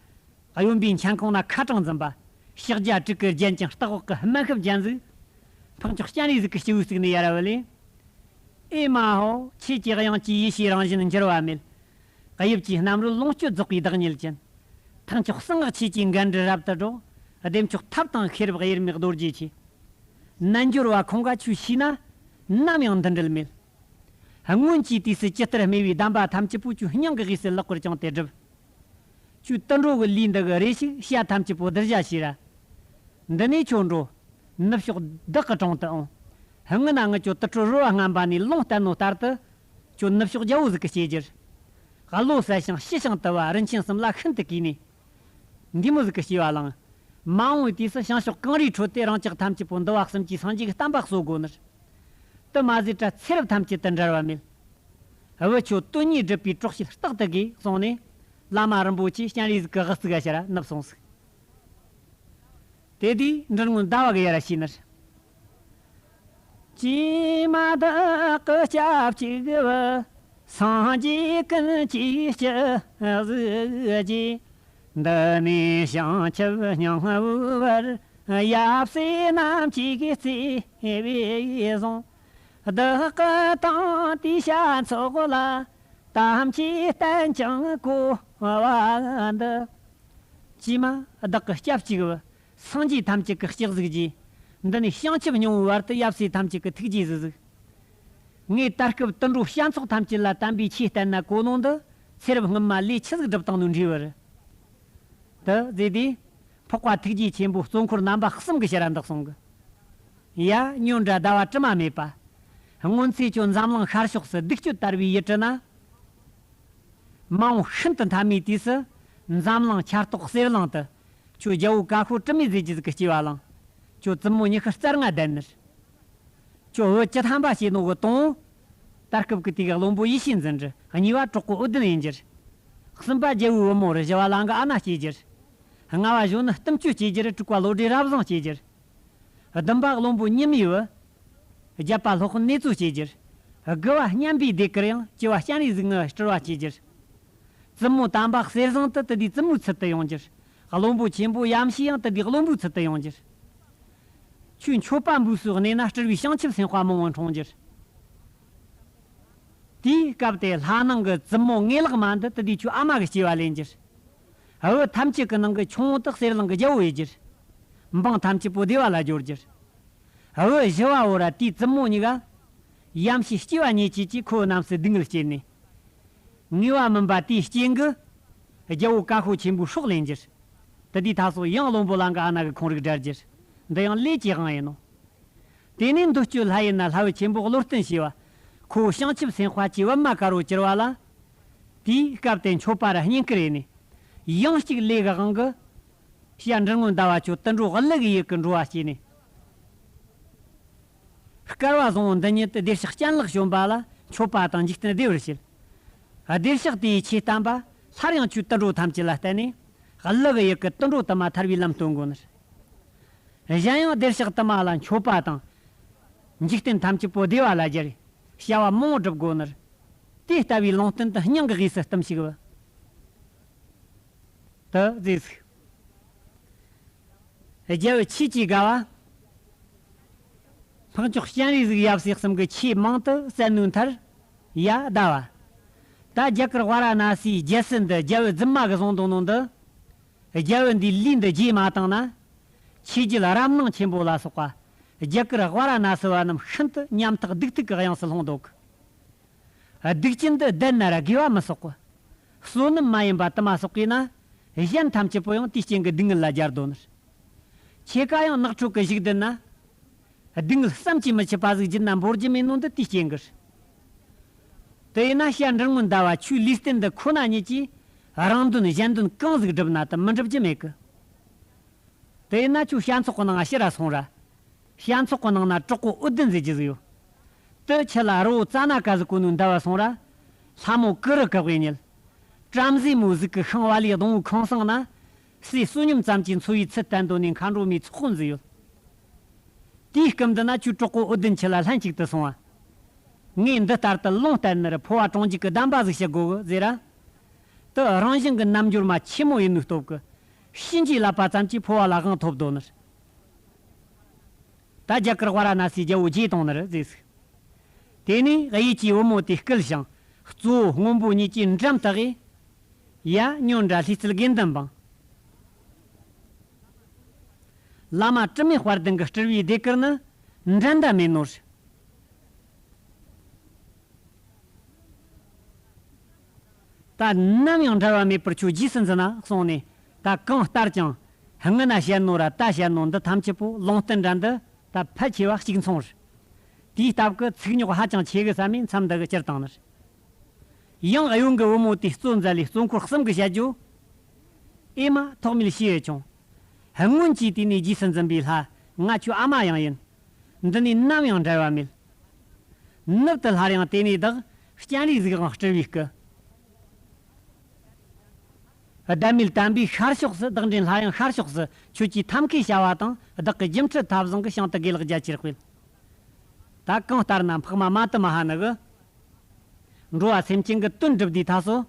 གཡོན་པའི་མཆན་ཁུང་ན་ཁ་གྲངས་འཛིན་པ། ཕྱག་རྒྱ་དྲུག་གི་རྒྱན་ཅན། སྟག་འོག་གི་སྨན་ཁབ་ཅན་ཟིག། འཕགས་མཆོག་སྤྱན་རས་གཟིགས་ཀྱི་སྤྱི་བོའི་གཙུག་ནས་ཡར་བུད་ལས། ཨེ་མ་ཧོ། ཆོས་ཀྱི་དབྱིངས་ཀྱི་ཡེ་ཤེས་རང་བཞིན་འགྱུར་བ་མེད། དབྱིབས་ཀྱི་རྣམ་རོལ་ལོངས་སྤྱོད་རྫོགས་པའི་བདག་ཉིད་ཅན། ཐེག་མཆོག་གསང་སྔགས་ཆོས་ཀྱི་འགན་འཁྲི་རབ་ཏུ་སྒྲོག། བདེ་མཆོག་ཐབས་དང་ཤེས་རབ་དབྱེར་མེད་རྡོ་རྗེ་ཆོས། རྣལ་འབྱོར་བ་ཁོང་ག་ཆོས་ཤེས་ན། ནམ་ཡང་འདི་འབྲལ་མེད། སྔོན་གྱི་དུས་སུ་ཇི་ལྟར་སྨྲས་པའི་གདམས་པ་ཐམས་ཅད་པོ་ཁྱོད་སྙིང་གི་དབུས་སུ་ལེགས་པར་བཅངས་ཏེ་སྒྲུབས། ཁྱོད་དུད་འགྲོ་གི་ལུས་འདི་གི་རེ་ཞིག་བྱ་ཐམས་ཅད་པོ་གདུལ་བྱ་བྱོས་ར། འདི་ནས་ཁྱོད་འགྲོ། ནུབ་ཕྱོགས་བདག་གི་དྲུང་དུ་འོང་། སྔོན་ན་ངི་ཁྱོད་དུད་འགྲོ་རོ་བ་རྔམ་པ་ནས་ལོང་བསྟན་ནོ་ལྟར་དུ། ཁྱོད་ནུབ་ཕྱོགས་རྒྱལ་པོ་ཟིག་གི་སྐྱེ་རྒྱུར། བློ་གསལ་ཞིང་ཞི་ཞིང་དུལ་བ་རིན་ཆེན་གསུམ་ལ་ཤིན་ཏུ་གུས་ནས། འདི་མོ་ཟིག་གི་སྐྱེ་བ་བླངས། མ་འོངས་པའི་དུས་སུ་བྱང་ཕྱོགས་གངས་རིའི་ཁྲོད་དེ་རང་ཅག་ཐམས་ཅད་པོ་འདུལ་བ་གསུམ་གྱི་སངས་རྒྱས་ཀྱི་བསྟན་པ་གསོ་དགོས་ནི། དེ་མ་ཟད་ར་ཚེ་རབས་ཐམས་ཅད་དུ་འབྲལ་བ་མེད། བུ་ཁྱོད་དོན་གཉིས་སྒྲུབ་པའི་གྲོགས་བྱེད་རྟག་ཏུ་དགོས་གསུངས་ནས། བླ་མ་རིན་པོ་ཆེ་སྤྱན་རས་གཟིགས་ཀྱི་དབུ་གཙུག་ག་ཕྱིར་ནུབ་སོང་ཟིག། དེ་དུས་འབྲི་གུང་ཟླ་བ་གིས་ཡར་ཞུས་ནི། ཀྱེ་མ་བདག་གི་སྐྱབས་གཅིག་བུ། སངས་རྒྱས་ཀུན་གྱི་སྤྱི་གཟུགས་ཀྱི། འདི་ནས་བྱང་ཆུབ་སྙིང་པོའི་བར། ཡབ་སྲས་རྣམས་ཀྱིས་བརྩེ་བས་བཟུང་། བདག་གི་དང་དེའི་ཞལ་ཚོགས་ལ། དམ་ཆོས་བསྟན་ཅིང་གོ་བ་འདི། ཀྱེ་མ་བདག་གི་སྐྱབས་གཅིག་བུ། སངས་རྒྱས་ཐམས་ཅད་ཀྱི་སྤྱི་གཟུགས་ཀྱི། འདི་ནས་བྱང་ཆུབ་སྙིང་པོའི་བར་དུ་ཡབ་སྲས་ཐམས་ཅད་ཀྱི་ཐུགས་རྗེའི་གཟུགས་གཟུགས། ངས་ད་སྐབས་དུད་འགྲོ་བྱ་ཚོགས་ཐམས་ཅད་ལ་དམ་པའི་ཆོས་བསྟན་ན་གོ་ནོ་འདི། ཚེ་རབས་སྔོན་མ་ལས་ཆི་ཟིག་བསྒྲུབས་བཏང་ནོ་འདྲིས་པར། དེ་ཟེར་དུས། འཕགས་པ་ཐུགས་རྗེ་ཆེན་པོ་གཙོ་འཁོར་རྣམ་པ་གསུམ་གྱིས་ཕྱིར་འདི་གསུང་གི། ཡ། སྨྱོན་དྲ་ཟླ་བ་དྲི་མ་མེད་པ། སྔོན་ཚེ་ཁྱོད་འཛམ་གླིང་ཤར་ཕྱོགས་སུ་གདུགས་སྤྱོད་དར་བའི་ཡུལ་གྲུ་ན། མ་འོངས་ཤིན་ཏུ་མཐའ་མའི་དུས་སུ། འཛམ་གླིང་ཆར་གཏོགས་གསེར་གླིང་དུ། ཁྱོད་རྒྱལ་པོ་ཀ་ཤོ་དྲི་མེད་ཟེར་རྒྱུ་ཟིག་གི་སྐྱེ་བ་བླངས། ཁྱོད་བཙུན་མོ་ཉི་ཤུ་རྩ་ལྔ་ལྡན་ནི། ཁྱོད་བུ་བཅུ་ཐམ་པ་བྱས་ནོ་གི་དང་། ད་སྐབས་ཀྱི་དུས་ཀྱི་བློན་པོ་ཡེ་ཤེས་འཛིན་གྲྭ། གཉིས་པ་གྲོགས་པོ་འོད་ལྡན་ཡིན་རྒྱུར། གསུམ་པ་རྒྱལ་པོའི་བུ་མོ་རུ་བཞི་པ་ལ་འགའ་ཨ་ན་སྐྱེས་རྒྱུར། ལྔ་པ་གཞོན་ནུ་གཏུམ་སྤྱོད་སྐྱེས་རྒྱུར། དྲུག་པ་བློ་གྲོས་རབ་བཟང་སྐྱེས་རྒྱུར། བདུན་པ་བློན་པོ་ཉི་མའི་བུ། བརྒྱད་པ་སློབ་དཔོན་གནས་ཚུལ་སྐྱེས་རྒྱུར། དགུ་པ་སྙན་པའི་ཟློས་གར་ཡང་བཅུ་པ་སྤྱན་རས་གཟིགས་ངི་སྤྲུལ་པ་སྐྱེས་རྒྱུར། བཙུན་མོ་དམ་པ་གསེར་བཟང་དུ་དེ་དུས་བཙུན་མོའི་ཚུལ་དུ་ཡོང་རྒྱུར། བློན་པོ་ཆེན་པོ་ཡམ་ཤེས་ཡང་དེ་དུས་བློན་པོའི་ཚུལ་དུ་ཡོང་རྒྱུར། ཁྱོད་མཆོད་པ་འབུལ་སའི་གནས་ན་སྤྲུལ་པའི་བྱང་ཆུབ་སེམས་དཔའ་མང་བོ་འཁྲུངས་རྒྱུར། དེའི་སྐབས་དེ་ལྷ་ནང་གི་བཙུན་མོ་ངེས་ལག་མ་འདི་དེ་དུས་ཁྱོད་ཨ་མ་གི་སྐྱེ་བ་ལེན་རྒྱུར། བུ་ཐམས་ཅད་ཀྱི་ནང་གི་ཆུང་ངུ་དག་གསེར་གླིང་གི་རྒྱལ་པོ་ཡིན་རྒྱུར། འབངས་ཐམས་ཅད་པོ་བདེ་བ་ལ་འབྱོར་རྒྱུར། བུ་བཞི་པ་བོ་ར་དེའི་བཙུན་མོ་གཉིས་ཀ། ཡམ་ཤི་སྐྱེ་བ་ཉེ་ཆེ་ཅིག་ཁོ་རྣམས་སུ་སྡུག་བསྔལ་སྐྱེས་ནས། ངེས་པ་མིན་པ་དེའི་རྐྱེན་གྱིས། རྒྱལ་པོ་ཀ་ཤོ་ཆེན་པོའི་སྲོག་ལེན་རྒྱུར། དེ་དུས་ད་སོགས་ཡང་བློན་པོ་ལ་འགའ་ཨ་ན་གི་ཁོང་རིགས་བསྒྲལ་རྒྱུར། འདི་ཡང་ལས་ཀྱི་དབང་ཡིན་ནོ། དེ་ནས་མདོ་སྤྱོད་ལྷ་ཡུལ་ན་ལྷ་བུ་ཆེན་པོ་བློ་བརྟན་ཞེས་པ། ཁོ་བོ་བྱང་ཆུབ་སེམས་དཔའ་ཆེ་བ་མ་དཀར་པོ་གྱུར་པ་ལ། དེའི་སྐབས་དེ་མཆོད་པ་ར་བསྙེན་བཀུར་ཡེ་ནས། ཡང་གཅིག་ལས་ཀྱི་དབང་གིས། བྱ་འབྲི་གུང་ཟླ་བ་ཁྱོད་དུད་འགྲོ་ཀླུ་གི་ཡུལ་གྱི་འགྲོ་བ་སྐྱེས་ནས། སྐལ་བ་བཟང་བོ་འདི་ཉིད་དུ་བདེ་གཤེགས་སྤྱན་ལེགས་བྱོན་པ་ལ་མཆོད་པ་དང་འཇིག་རྟེན་བདེ་བར་བྱེད། བདེ་གཤེགས་དེའི་ཆོས་བསྟན་པ་སླར་ཡང་ཁྱོད་དུད་འགྲོ་ཐམས་ཅད་ལ་བསྟན་ནས། ཀླུ་གི་ཡུལ་གྱི་དུད་འགྲོ་དུ་མ་ཐར་བའི་ལམ་སྟོན་དགོས་ནི། གཞན་ཡང་བདེ་གཤེགས་དུ་མ་ལ་མཆོད་པ་དང་། འཇིག་རྟེན་ཐམས་ཅད་པོ་བདེ་བ་ལ་སྦྱར། བྱ་བ་མང་བོ་སྒྲུབ་དགོས་ནི། དེ་ལྟ་བུའི་ལུང་བསྟན་དུ་སྙིང་གི་དབུས་སུ་བསྟིམ་ཞིག་བུ། དུ་མཛེས་ཟིག། རྒྱལ་བུ་ཆོས་ཀྱི་དགའ་བ། འཕགས་མཆོག་སྤྱན་རས་གཟིགས་ཡབ་སྲས་གསུམ་གྱི་ཆོས་མང་དུ་གསན་ནུས་མཐར། ཡ་ཟླ་བ། ད་རྒྱ་གར་ཝཱ་ར་ཎ་སིའི་རྒྱལ་སྲིད་འདི་རྒྱལ་བུ་རྫུན་མ་གིས་བཟུང་དོ་ནོ་འདི། རྒྱལ་བུ་འདིའི་ལུས་འདི་རྗེས་མ་བཏང་ན། ཆོས་རྒྱལ་རབ་སྣང་ཆེན་པོ་ལ་སོགས་པ། རྒྱ་གར་ཝཱ་ར་ཎ་སི་བ་རྣམས་ཤིན་ཏུ་ཉམ་ཐག་སྡིག་ཐུག་གི་དབྱངས་སུ་ལྷུང་འདུག། སྡིག་ཅན་འདི་བསྡད་ན་ར་དགེ་བ་མི་བསགས་གོ། བསོད་ནམས་མ་ཡིན་པ་དུ་མ་བསགས་པས་ན། གཞན་ཐམས་ཅད་པོ་ཡང་དེའི་རྐྱེན་གྱིས་སྡུག་བསྔལ་ལ་སྦྱར་དོ་ནི། ཁྱེད་ཀ་ཡང་ནགས་ཁྲོད་ཀྱི་བཞུགས་བསྡད་ན། སྡུག་བསྔལ་བསམ་གྱིས་མི་ཁྱབ་པ་ཟིག་བརྒྱུད་ན་འབོར་རྒྱུ་མེད་ནོ་འདི་དེའི་རྐྱེན་གྱིས། དེ་ཡིན་ན་བྱ་འབྲི་གུང་ཟླ་བ་ཁྱོའི་ལུས་རྟེན་འདི་ཁོ་ན་ཉིད་ཀྱིས་རང་དོན་གཞན་དོན་གང་ཟིག་བསྒྲུབས་ན་དུ་མི་འགྲུབ་རྒྱུ་མེད་གི། དེ་ཡིན་ན་ཁྱོད་བྱ་ཚོགས་ཀྱི་ནང་ཕྱིར་ར་སོང་ར། བྱ་ཚོགས་ཀྱི་ནང་ན་གྲོགས་པོ་འོད་ལྡན་ཟེར་རྒྱུ་ཟིག་ཡོད། དེ་ཁྱེད་ལ་རི་བོ་ཙ་ན་ཀ་ཟིག་གོ་ནོའི་ཟླ་བ་སོང་ར། ལྷ་མོ་ཀུ་རུ་གི་དབུས་ཉིད། བྲམ་ཟེ་མོ་ཟིག་གི་ཤིང་བ་ལའི་སྡོང་བོའི་ཁང་གསེང་ན། ཟས་བསོད་སྙོམས་ཙམ་གྱི་འཚོ་བའི་ཚུལ་བསྟན་དོན་ནས་མཁའ་འགྲོ་མའི་ཚོགས་འཁོར་འཛིན་ཡོད། དེའི་སྐབས་འདི་ན་ཁྱོད་གྲོགས་པོ་འོད་ལྡན་ཁྱེད་ལ་ལྷན་ཅིག་ཏུ་སོང་བ། ངས་འདི་ལྟར་དུ་ལུང་བསྟན་ནི་རེད། འཕོ་བ་གྲོང་འཇུག་གི་གདམས་པ་ཟིག་བྱེད་དགོས་གི་ཟེར་ར། དེ་རང་བཞིན་གྱི་རྣལ་འབྱོར་མ་ཆེན་མོ་ཡིན་ནོའི་སྟོབས་ཀྱིས། གཤིན་རྗེའི་བསླབ་པ་ཙམ་གྱིས་འཕོ་བ་ལ་དབང་ཐོབ་འདོད་ནི་རེད། ད་རྒྱ་གར་ཝཱ་ར་ཎ་སིའི་རྒྱལ་པོ་རྗེས་གཏོང་ནི་རེད་ཟེར་ཟིག། དེ་ནས་གཡུལ་གྱི་བུ་མོ་དེ་བསྐུལ་ཞིང་། གཙོ་བོ་སྔོན་པོ་ཉིད་ཀྱིས་འགྲམ་བཏགས་ཡས། ཡ་སྨྱོ་འདྲ་ལྷས་རྩལ་དགེ་འདུན་འབངས། བླ་མ་དྲི་མེད་དཔལ་ལྡན་གྱི་སྤྲུལ་པའི་ཟློས་གར་ནི་འགྲན་ཟླ་མེད་ནོ། ད་ནམ་ཡང་འབྲལ་བ་མེད་པར་ཁྱོད་རྗེས་སུ་འཛིན་ན་གསུངས་ནས། ད་གང་ལྟར་ཀྱང་སྔུན་ན་བཤད་ནོ་ར་ད་བཤད་ནོ་འདི་ཐམས་ཅད་པོ་ལུང་བསྟན་འདྲ་འདི་ད་ཕལ་ཆེ་བ་གཅིག་མཚུངས་རེད། དེའི་སྟབས་ཀྱིས་ཚིག་རྙོག་ཧ་ཅང་ཆེ་གི་བསམ་མེད་མཚམས་འདི་གི་སྤྱིར་བཏང་ནི་རེད། ཡང་གཡོན་གྱི་བུ་མོ་དེས་གཙོ་མཛད་ལས་གཙོ་འཁོར་གསུམ་གྱིས་བཤད་རྒྱུ། ཨེ་མ་ཐོགས་མེད་ཞེས་ཡོད་ཀྱང་། སྔོན་གྱི་དུས་ནས་རྗེས་སུ་འཛིན་པའི་ལྷ། ང་ཁྱོད་ཨ་མ་ཡང་ཡིན། འདི་ནས་ནམ་ཡང་འབྲལ་བ་མེད། ནུབ་ཏུ་སླར་ཡང་དེ་ནས་བདག་སྤྱན་རས་གཟིགས་དབང་སྤྲུལ་པའི་སྐུ། ཟླ་མེད་དམ་པའི་ཤར་ཕྱོགས་སུ། བདག་འདྲེན་སླར་ཡང་ཤར་ཕྱོགས་སུ། ཁྱོད་ཀྱི་ཐབས་མཁས་བྱ་བ་དང་བདག་གི་སྒྱུ་འཕྲུལ་ཐབས་བཟང་གིས་བྱང་དུ་དགེ་ལེགས་རྒྱ་ཆེར་སྤེལ། ད་གང་ལྟར་ན་འཕགས་མ་མ་ཏི་མ་ཧ་ནི་གི། འགྲོ་བ་སེམས་ཅན་གྱི་དོན་སྒྲུབ་དུས་ད་སོ།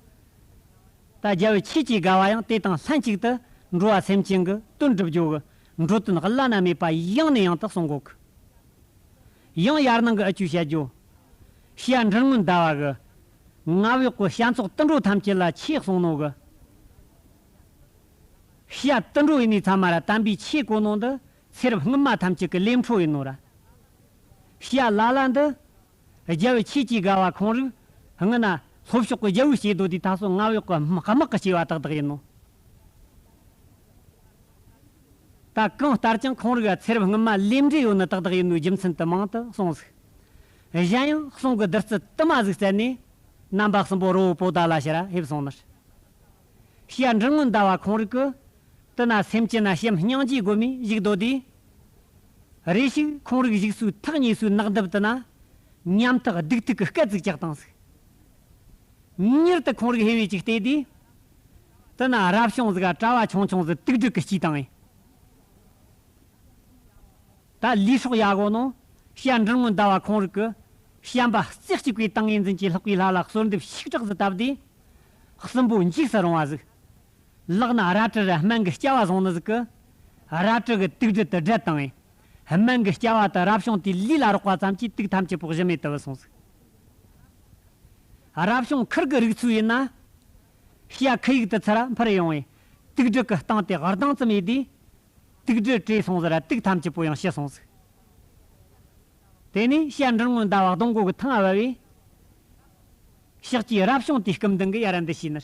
ད་རྒྱལ་བུ་ཆོས་ཀྱི་དགའ་བ་ཡང་དེ་དང་ལྷན་ཅིག་ཏུ་འགྲོ་བ་སེམས་ཅན་གྱི་དོན་སྒྲུབ་རྒྱུ་གི་འགྲོ་དོན་བླ་ན་མེད་པ་ཡང་ནས་ཡང་དུ་གསུང་གོ་གི། ཡང་ཡར་ནང་གི་ཨ་ཆུ་བཤད་རྒྱུ། བྱ་འབྲི་སྔོན་ཟླ་བ་གི། རྔ་བོག་གི་བྱ་ཚོགས་དུད་འགྲོ་ཐམས་ཅད་ལ་ཆོས་གསུངས་ནོ་གི། བྱ་དུད་འགྲོ་ཡིན་ནི་ཚང་མ་ར་དམ་པའི་ཆོས་གོ་ནོ་འདི་ཚེ་རབས་སྔོན་མ་ཐམས་ཅད་ཀྱི་ལས་འཕྲོ་ཡིན་ནོ་ར། བྱ་ལ་ལ་འདི། རྒྱལ་བུ་ཆོས་ཀྱི་དགའ་བ་ཁོང་རིགས། སྔོན་ན་ལྷོ་ཕྱོགས་ཀྱི་རྒྱལ་པོའི་བྱེ་རྡོ་དེ་ད་སོ་རྔ་བོག་གི་དམག་གི་སྐྱེ་བ་ཏག་ཏག་ཡིན་ནོ། ད་གང་ལྟར་ཀྱང་ཁོང་རིགས་ཚེ་རབས་སྔོན་མ་ལས་འབྲས་ཡོད་ནི་ཏག་ཏག་ཡིན་ནོའི་རྒྱུ་མཚན་དུ་མང་དུ་གསུངས་ཟིག། གཞན་ཡང་གསུང་གི་བདུད་རྩི་དུ་མ་ཟིག་བཙལ་ནས། རྣམ་པ་གསུམ་པོ་རི་བོ་པོ་ཏ་ལ་ཕྱིར་ཕེབས་སོང་ནི། བྱ་འབྲི་སྔོན་ཟླ་བ་ཁོང་རིགས་ཀྱིས། དེ་ན་སེམས་ཅན་ན་བྱམས་སྙིང་རྗེའི་སྒོ་མོས་བཞུགས་སྡོད་དུས། རེ་ཞིག་ཁོང་རིགས་བཞུགས་སའི་ཐག་ཉེ་སའི་ནགས་འདབས་དེ་ན། ཉམ་ཐག་སྡིག་ཐིག་གི་སྐད་ཅིག་གྲགས་བཏང་ཟིག། མྱུར་དུ་ཁོང་རིགས་ཧེ་བས་ཅིག་བལྟས་དུས། དེ་ན་རབ་བྱུང་ཟིག་ག་གྲྭ་བ་ཆུང་ཆུང་ཟིག་དུག་སྦྲུལ་གྱིས་བསྐུས་བཏང་ངས། ད་ལུས་སྲོག་ཡལ་གོ་ནོ། བྱ་འབྲི་སྔོན་ཟླ་བ་ཁོང་རིགས་ཀྱིས། བྱམས་པ་རྩེ་གཅིག་པའི་ཏིང་ངེ་འཛིན་གྱིས་ལྷག་པའི་ལྷ་ལ་གསོལ་འདེབས་ཤུགས་དྲག་ཟིག་བཏབ་དུས། གསུམ་པོ་འཇིགས་སུ་རུང་བ་ཟིག། ལག་ན་རལ་གྲི་ར་སྨན་གྱི་སྐྱ་བ་བཟུང་ནི་ཟིག་གིས། རལ་གྲི་གིས་དུག་སྦྲུལ་དེ་བསྒྲལ་བཏང་ངས། སྨན་གྱི་སྐྱ་བ་དེ་རབ་བྱུང་དེའི་ལུས་ལ་རེག་པ་ཙམ་གྱིས་དུག་ཐམས་ཅད་པོ་གཞི་མེད་དུ་བུད་སོང་ཟིག། རབ་བྱུང་ཁུར་གི་རིག་ཚུལ་ཡིན་ན། བྱ་ཁུ་ཡུག་དེ་ཚུར་འཕུར་ཡོང་བས། དུག་སྦྲུལ་གྱི་སྟེང་དེ་ལྡང་ཙམ་ཡས་དུས། དུག་སྦྲུལ་བྲོས་སོང་ཟེར་ར་དུག་ཐམས་ཅད་པོ་ཡང་ཞི་སོང་ཟིག། དེ་ནས་བྱ་འབྲི་སྔོན་ཟླ་བ་སྡོང་མགོ་གི་ཐང་ང་བབས་པས། ཕྱག་བགྱིས་རབ་བྱུང་དེའི་སྐུ་མདུན་གྱི་ཡར་འདི་ཞུས་ནི།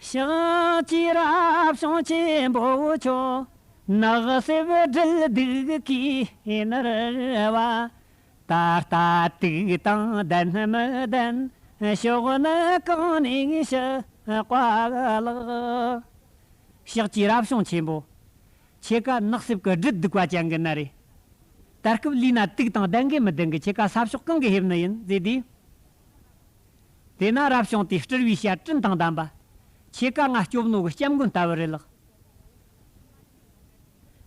ཕྱག་བགྱིས་རབ་བྱུང་ཆེན་པོ་མཆོག། ནགས་གསེབ་སྦྲུལ་སྡུག་གིས་མནར་བ། ད་ལྟ་དུག་དང་ལྡན་མི་ལྡན། ཕྱོགས་ནི་གང་ནས་ཞི་བ་ལགས། ཕྱག་བགྱིས་རབ་བྱུང་ཆེན་པོ། ཁྱེད་ཀ་ནགས་གསེབ་ཀྱི་སྦྲུལ་སྡུག་པ་ཅན་གྱིས་མནར་རེ། ད་སྐབས་ལུས་ན་དུག་དང་ལྡན་གི་མི་ལྡན་གི། ཁྱེད་ཀ་ས་ཕྱོགས་གང་གི་ཕེབས་ནི་ཡིན་ཟེར་དུས། དེ་ན་རབ་བྱུང་དེས་སྤྲུལ་པའི་བྱ་སྤྲིན་དང་ལྡན་པ། ཁྱེད་ཀ་ང་སྐྱོབ་ནོ་གི་སྐྱབས་མགོན་ལྟ་བུ་རེད་ལགས།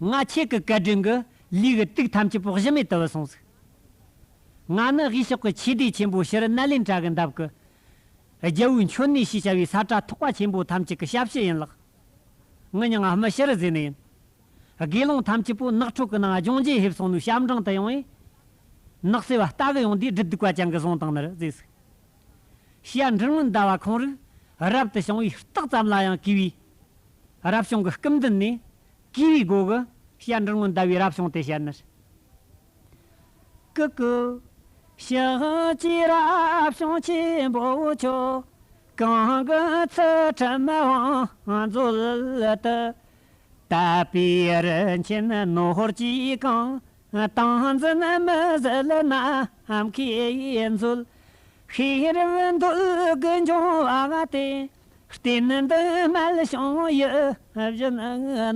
ང་ཁྱེད་ཀྱི་བཀའ་དྲིན་གྱིས་ལུས་ཀྱི་དུག་ཐམས་ཅད་པོ་གཞི་མེད་དུ་བུད་སོང་ཟིག། ང་ནི་དབུས་ཕྱོགས་ཀྱི་ཆོས་སྡེ་ཆེན་པོ་ཕྱི་རུ་ནཱ་ལེནྡྲ་གི་འདབས་ཀྱི་རྒྱལ་པོའི་མཆོད་གནས་ཞེས་བྱ་བའི་ས་ཁྲ་ཐེག་པ་ཆེན་པོ་ཐམས་ཅད་ཀྱི་ཞབས་ཕྱི་ཡིན་ལགས། ངི་མྱིང་ང་ཧ་མི་ཤི་རི་ཟེར་ནི་ཡིན། དགེ་སློང་ཐམས་ཅད་པོ་ནགས་ཁྲོད་ཀྱི་ནང་སྦྱོང་བརྒྱད་ཕེབས་སོང་ནོའི་ཞབས་འབྲིང་དུ་ཡོང་བས། ནགས་གསེབ་བ་ལྟ་གི་ཡོང་དུས་སྦྲུལ་སྡུག་པ་ཅན་གྱིས་བཟུང་བཏང་ནི་རེད་ཟེར་ཟིག། བྱ་འབྲི་སྔོན་ཟླ་བ་ཁོང་རིགས་རབ་ཏུ་བྱུང་བའི་རྟགས་ཙམ་ལ་ཡང་གུས་པས། རབ་བྱུང་གི་སྐུ་མདུན་ནས་གུས་པའི་སྒོ་གིས་བྱ་འབྲི་སྔོན་ཟླ་བའི་རབ་བྱུང་དེ་བཤད་ནི། ཀུ་ཀུ། ཕྱག་བགྱིས་རབ་བྱུང་ཆེན་པོ་མཆོག། གང་གི་ཚུལ་ཁྲིམས་བང་མཛོད་དུ། དད་པའི་རིན་ཆེན་ནོར་གྱིས་གང་། ཏིང་འཛིན་མི་བཟད་ནམ་མཁའི་མཛོད། ཤེས་རབ་འདོད་དགུ་འབྱུང་བ་སྟེ། རྟེན་འདི་སྨད་བྱུང་ཡིད་བཞིན་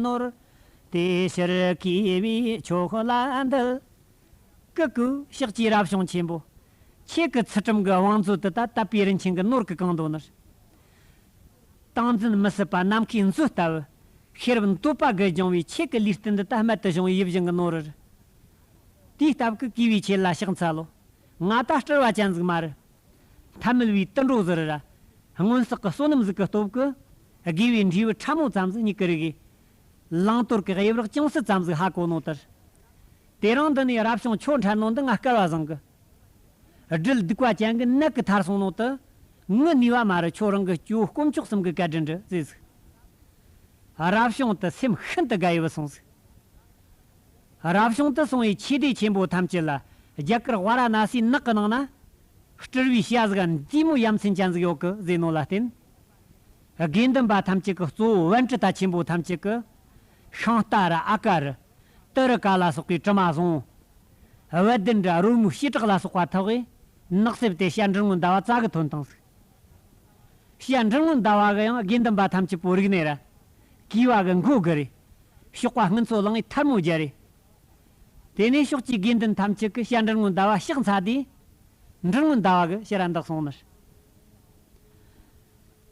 ནོར། དེ་ཕྱིར་གུས་པས་མཆོག་ལ་འདུད། ཀུ་ཀུ། ཕྱག་བགྱིས་རབ་བྱུང་ཆེན་པོ། ཁྱེད་ཀྱི་ཚུལ་ཁྲིམས་ཀྱི་བང་མཛོད་དུ་ད་དད་པའི་རིན་ཆེན་གྱི་ནོར་གྱིས་གང་འདུག་ནི། ཏིང་འཛིན་མི་སྲིད་པ་ནམ་མཁའི་མཛོད་ལྟ་བུ། ཤེས་རབ་འདོད་པ་དགུ་སྦྱོང་བའི་ཆོས་ཀྱི་ལུས་རྟེན་འདི་ད་རྨད་དུ་བྱུང་བའི་ཡིད་བཞིན་གྱི་ནོར་བུ་རེད། དེའི་སྟབས་ཀྱིས་གུས་པས་ཁྱེད་ལ་ཕྱག་འཚལ་ལོ། ང་ད་སྤྲུལ་བ་ཅན་ཟིག་མ་རེད། ཐ་མལ་བའི་དུད་འགྲོ་ཟིག་རེད་ར། སྔོན་བསགས་ཀྱི་བསོད་ནམས་ཟིག་གི་སྟོབས་ཀྱིས། དགེ་བའི་འབྲས་བུ་ཕྲ་མོ་ཙམ་ཟིག་མྱིག་གིས་རིག་གི། བླང་དོར་གྱི་དབྱེ་བ་ཅུང་ཟད་ཙམ་ཟིག་ཧ་གོ་ནོ་དེར། དེ་རིང་འདི་ནས་རབ་བྱུང་ཁྱོད་འཕྲད་ནོ་འདི་ང་སྐལ་བ་བཟང་གི། སྦྲུལ་གདུག་པ་ཅན་གྱི་ནད་ཀྱིས་ཐར་སོང་ནོ་དེ། ངའི་ནུས་པ་མ་རེད། ཁྱོད་རང་གི་སྐྱེ་བོ་དཀོན་མཆོག་གསུམ་གྱི་བཀའ་དྲིན་རེད་ཟེར་ཟིག། རབ་བྱུང་དེ་སེམས་ཤིན་ཏུ་དགའ་ཡི་བུད་སོང་ཟིག། རབ་བྱུང་དེ་སོང་བའི་ཆོས་སྡེ་ཆེན་པོ་ཐམས་ཅད་ལ། རྒྱ་གར་ཝཱ་ར་ཎ་སིའི་ནགས་ཀྱི་ནང་ན། སྤྲུལ་བའི་བྱ་ཟིག་འདི་མོ་ཡ་མཚན་ཅན་ཟིག་ཡོད་གི་ཟེར་ནོ་ལ་བརྟེན། དགེ་འདུན་པ་ཐམས་ཅད་ཀྱི་གཙོ་བོ་བན་དྷྲི་ཏ་ཆེན་པོ་ཐམས་ཅད་ཀྱིས། ཤིང་རྟ་ར་ཨ་ཀ་རུ། ཏི་རུ་ཀ་ལ་སོགས་པའི་དྲི་མ་བཟང་བོ། བད་དན་ར་རོལ་མོའི་བྱེ་བྲག་ལ་སོགས་པ་ཐོགས་གིས། ནགས་གསེབ་དེ་བྱ་འབྲིང་པོ་ཟླ་བ་བཙལ་གི་ཐོན་བཏང་ཟིག། བྱ་འབྲིང་པོ་ཟླ་བ་གིས་ཡང་དགེ་འདུན་པ་ཐམས་ཅད་པོ་རིག་ནས་ར། གུས་པ་གིས་མགོ་སྒུར་རེ། གཤོག་པ་སྔུན་ཚོ་བླངས་ངེ་ཐལ་མོ་སྦྱར་རེ། དེ་ནས་ཕྱོགས་ཀྱི་དགེ་འདུན་ཐམས་ཅད་ཀྱིས་བྱ་འབྲིང་པོ་ཟླ་བ་ཕྱག་འཚལ་དུས། འབྲིང་པོ་ཟླ་བ་གིས་ཕྱིར་ར་འདུག་སོང་ནི།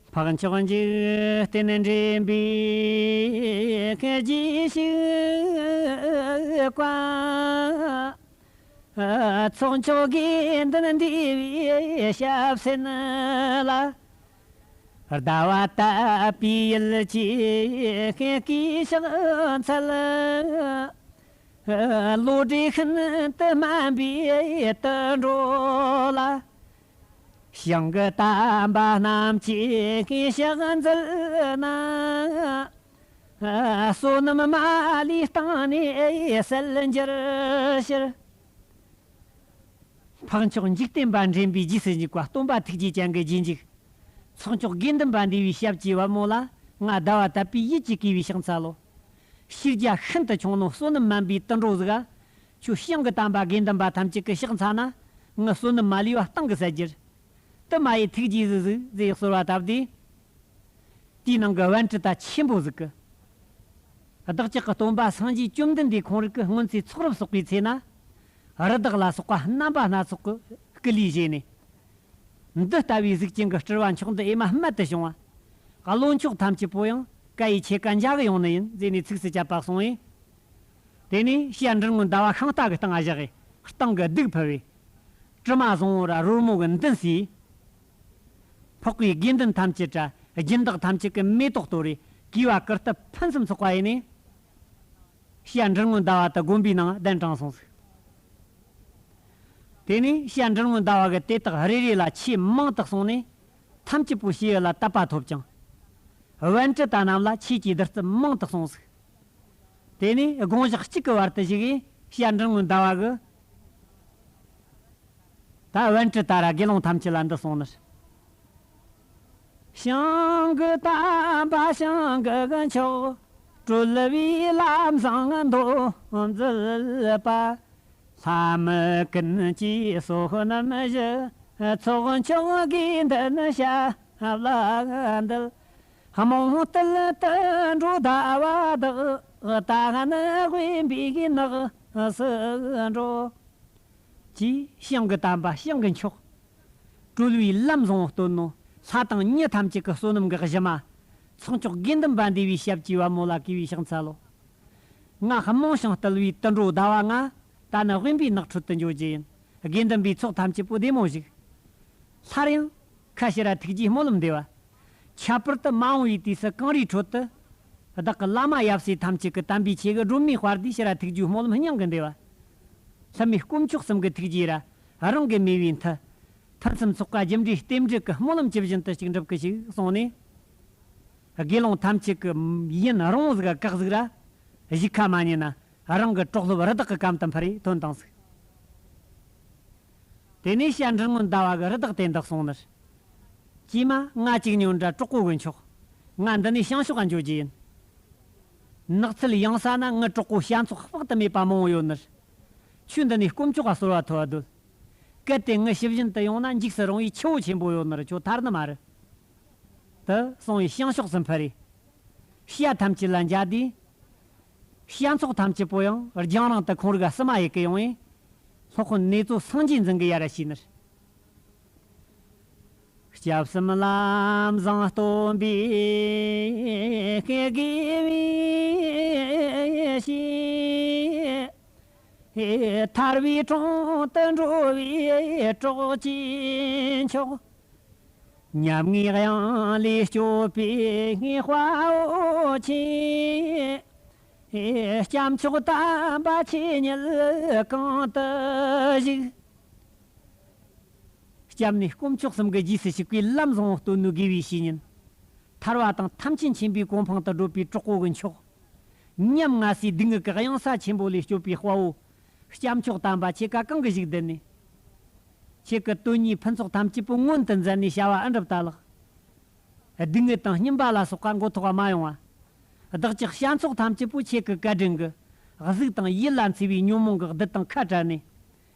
འཕགས་མཆོག་འཇིག་རྟེན་འདྲེན་པའི་རྗེས་ཤིག་པ། ཚོགས་མཆོག་དགེ་འདུན་འདུས་པའི་ཞབས་སེན་ལ། ཟླ་བ་དད་པའི་ཡིད་ཀྱིས་གུས་ཕྱག་འཚལ། བློ་གྲོས་ཤིན་ཏུ་དམན་པའི་དུད་འགྲོ་ལ། ཞིང་གི་དམ་པ་རྣམས་ཀྱིས་ཕྱག་འཚལ་ན། བསོད་ནམས་མ་ལུས་བཏང་ནས་གསལ་འགྱུར་ཕྱིར། འཕགས་མཆོག་འཇིག་རྟེན་པ་འདྲེན་པའི་རྗེས་སུ་འཇུག་པ་སྟོན་པ་ཐུགས་རྗེ་ཅན་གྱི་རྗེས་འཇུག། ཚོགས་མཆོག་དགེ་འདུན་པ་འདུས་པའི་ཞབས་ཀྱི་པད་མོ་ལ། ང་ཟླ་བ་དད་པའི་ཡིད་ཀྱིས་གུས་པས་ཕྱག་འཚལ་ལོ། ཤེས་རྒྱ་ཤིན་ཏུ་ཆུང་ནོ་བསོད་ནམས་དམན་པའི་དུད་འགྲོ་ཟིག་ག། ཁྱོད་ཞིང་གི་དམ་པ་དགེ་འདུན་པ་ཐམས་ཅད་ཀྱིས་ཕྱག་འཚལ་ན། ངའི་བསོད་ནམས་མ་ལུས་པ་གཏིང་གི་གསལ་འགྱུར། དེ་མ་ཡི་ཐུགས་རྗེས་གཟིགས་གཟིགས་ཟེར་གསོལ་བ་བཏབ་དུས། དེའི་ནང་གི་བན་དྷྲི་ཏ་ཆེན་པོ་ཟིག་གིས། བདག་ཅག་གི་སྟོན་པ་སངས་རྒྱས་བཅོམ་ལྡན་འདས་ཁོང་རང་གིས་སྔོན་ཚེ་ཚོགས་རབ་བསགས་པའི་ཚེ་ན། རི་དྭགས་ལ་སོགས་པ་རྣམ་པ་སྣ་ཚོགས་ཀྱིས་སྐུལ་ལས་བྱས་ནས། འདི་ལྟ་བུའི་གཟུགས་ཅན་གྱི་སྤྲུལ་པ་མཆོག་འདི་ཨེ་མ་རྨད་དུ་བྱུང་བ། བློན་མཆོག་ཐམས་ཅད་པོ་ཡང་བཀའ་ཡི་ཆེད་ཀ་མཇལ་གི་ཡོང་ནི་ཡིན་ཟེར་ནས་ཚིགས་སུ་བཅད་པ་གསུངས་པས། དེ་ནས་བྱ་འབྲིང་པོ་ཟླ་བ་ཤིང་རྟ་གི་སྟེང་ང་བཞག་གི་སྟེང་གི་གདུགས་ཕུབ་པས། དྲི་མ་བཟང་བོ་ར་རོལ་མོ་གི་མདུན་བསུས། འཕགས་པའི་དགེ་འདུན་ཐམས་ཅད་ར་སྦྱིན་བདག་ཐམས་ཅད་ཀྱིས་མེ་ཏོག་གཏོར་རེ་གུས་པ་བཀུར་སྟི་ཕུན་སུམ་ཚོགས་པ་ཡིན་ནས། བྱ་འབྲིང་པོ་ཟླ་བ་དེ་དགོན་པའི་ནང་གདན་དྲངས་སོང་ཟིག། དེ་ནས་བྱ་འབྲིང་པོ་ཟླ་བ་གིས་དེ་དག་རེ་རེ་ལ་ཆོས་མང་དུ་གསུངས་ནས། ཐམས་ཅད་པོ་བྱས་ཡུལ་ལ་དད་པ་ཐོབ་ཅིང་། བན་དྷྲི་ཏ་རྣམས་ལ་ཆོས་ཀྱི་བདུད་རྩི་མང་དུ་གསུངས་ཟིག། དེ་ནས་དགོང་ཞག་གཅིག་གི་བར་དུ་བཞུགས་པས་བྱ་འབྲིང་པོ་ཟླ་བ་གིས། ད་བན་དྷྲི་ཏ་ར་དགེ་སློང་ཐམས་ཅད་ལ་འདི་གསུངས་ནི། ཞིང་གི་དམ་པ་ཞིང་གི་མཆོག། གྲོལ་བའི་ལམ་བཟང་མདོ་མཛད་པ། ལྷ་མི་ཀུན་གྱི་བསོད་ནམས་གཞི། ཚོགས་མཆོག་དགེ་འདུན་ཞབས་ལ་འདུད། རྨོངས་བསྟོད་དུད་འགྲོ་ཟླ་བ་དག། ད་ནི་དབེན་པའི་ནགས་སུ་འགྲོ། ཅེས་ཞིང་གི་དམ་པ་ཞིང་གི་མཆོག། གྲོལ་བའི་ལམ་བཟང་བོ་སྟོན་ནོ། ལྷ་དང་མི་ཐམས་ཅད་ཀྱི་བསོད་ནམས་ཀྱི་གཞི་མ། ཚོགས་མཆོག་དགེ་འདུན་པ་འདུས་པའི་ཞབས་ཀྱི་པད་མོ་ལ་གུས་པས་ཕྱག་འཚལ་ལོ། ང་རྨོངས་ཤིང་བསྟོད་པའི་དུད་འགྲོ་ཟླ་བ་ང་། ད་ནི་དབེན་པའི་ནགས་ཁྲོད་དུ་འགྱོ་རྒྱུ་ཡིན། དགེ་འདུན་པའི་ཚོགས་ཐམས་ཅད་པོ་བདེ་མོ་བཞུགས། སླར་ཡང་། ཁ་ཕྱིར་ར་ཐུགས་རྗེའི་སྨོན་ལམ་འདེབས་པ། ཁྱད་པར་དུ་མ་འོངས་པའི་དུས་སུ་གངས་རིའི་ཁྲོད་དུ། བདག་གི་བླ་མ་ཡབ་སྲས་ཐམས་ཅད་ཀྱི་དམ་པའི་ཆོས་ཀྱི་སྒྲོན་མེ་སྤར་དུས་ཕྱིར་ར་ཐུགས་རྗེའི་སྨོན་ལམ་སྙིང་གི་འདེབས་པ། ལྷ་མི་དཀོན་མཆོག་གསུམ་གྱི་ཐུགས་རྗེ་ར་རང་གི་མོས་པའི་མཐུ། ཕུན་སུམ་ཚོགས་པ་རྒྱུ་འབྲས་རྟེན་འབྲེལ་གྱི་སྨོན་ལམ་ཇི་བཞིན་དུ་ཅིག་འགྲུབ་ཀྱི་ཞིག་གསུངས་ནས། དགེ་སློང་ཐམས་ཅད་ཀྱི་ཡུན་རིང་བོ་ཟིག་ག་བཀག་ཟིག་ར། གཞིས་ཁ་མ་ཉན་ན་རང་གི་གྲོགས་སློབ་རི་དྭགས་ཀྱི་གམ་དུ་འཕུར་རེ་ཐོན་བཏང་ཟིག། དེ་ནས་བྱ་འབྲིང་པོ་ཟླ་བ་གིས་རི་དྭགས་དེ་འདི་གསུངས་ནི། ཀྱེ་མ་ང་བཅུ་གཉོས་འདྲ་གྲོགས་པོ་གི་མཆོག། ང་འདི་ནས་བྱང་ཕྱོགས་ལ་འགྱོ་རྒྱུ་ཡིན། ནགས་ཚལ་ཡང་ས་ན་ངའི་གྲོགས་པོ་བྱ་ཚོགས་དཔག་ཏུ་མེད་པ་མང་བོ་ཡོད་ནི། ཁྱོད་འདི་ནས་དཀོན་མཆོག་ག་གསོལ་བ་ཐོབ་པ་སྡོད། གལ་ཏེ་ངའི་ཕྱི་བཞིན་དུ་ཡོང་ན་འཇིགས་སུ་རུང་བའི་ཆུ་བོ་ཆེན་པོ་ཡོད་ནི་ཁྱོད་ཐར་ནི་མ་རེད། དེ་གསུངས་པས་བྱང་ཕྱོགས་སུ་འཕུར་རེ། བྱ་ཐམས་ཅད་ལ་མཇལ་དུས། བྱ་ཚོགས་ཐམས་ཅད་པོ་ཡང་རྒྱང་རིང་དུ་ཁོང་རིག་ག་བསུ་མ་ཡི་གེ་ཡོང་བས། སློབ་དཔོན་ནེ་ཙོ་སངས་རྒྱས་འཛིན་གི་ཡ་ར་ཞུས་ནི། སྐྱབས་གསུམ་ལམ་བཟང་སྟོན་པའི་དགེ་བའི་བཤེས། ཐར་པའི་གྲོང་དུ་འགྲོ་བའི་གྲོགས་ཀྱི་མཆོག། ཉམ་ངའི་གཡང་ལས་སྐྱོབ་པའི་དཔའ་བོ་ཆེ། སྐྱབས་མཆོག་དམ་པ་ཁྱེད་ཉིད་གང་དུ་བཞུགས། སྐྱབས་གནས་དཀོན་མཆོག་གསུམ་གྱི་རྗེས་སུ་ཞུགས་པའི་ལམ་བཟང་པོ་སྟོན་ནོ་དགེ་བའི་བཤེས་གཉེན། ཐར་པ་དང་ཐམས་ཅད་མཁྱེན་པའི་གོ་འཕང་དུ་བགྲོད་པའི་གྲོགས་པོ་གི་མཆོག། ཉམ་ང་སའི་སྡུག་བསྔལ་གྱི་གཡང་ས་ཆེན་པོ་ལས་སྐྱོབ་པའི་དཔའ་བོ། སྐྱབས་མཆོག་དམ་པ་ཁྱེད་ཀ་གང་གི་ཞིག་བསྡད་ནས། ཁྱེད་ཀྱི་དོན་གཉིས་ཕུན་ཚོགས་ཐམས་ཅད་པོ་མངོན་དུ་མཛད་ནས་བྱ་བ་ཨེ་འགྲུབ་ད་ལགས། སྡུག་བསྔལ་དང་སྙུན་པ་ལ་སོགས་པ་མགོ་ཐོག་མ་ཡོང་བ། བདག་ཅག་བྱ་ཚོགས་ཐམས་ཅད་པོ་ཁྱེད་ཀྱི་བཀའ་དྲིན་གྱིས། གཟུགས་དང་ཡིད་ལ་འཚེ་བའི་ཉོན་མོངས་ཀྱི་རྡུལ་དང་ཁ་བྲལ་ནས།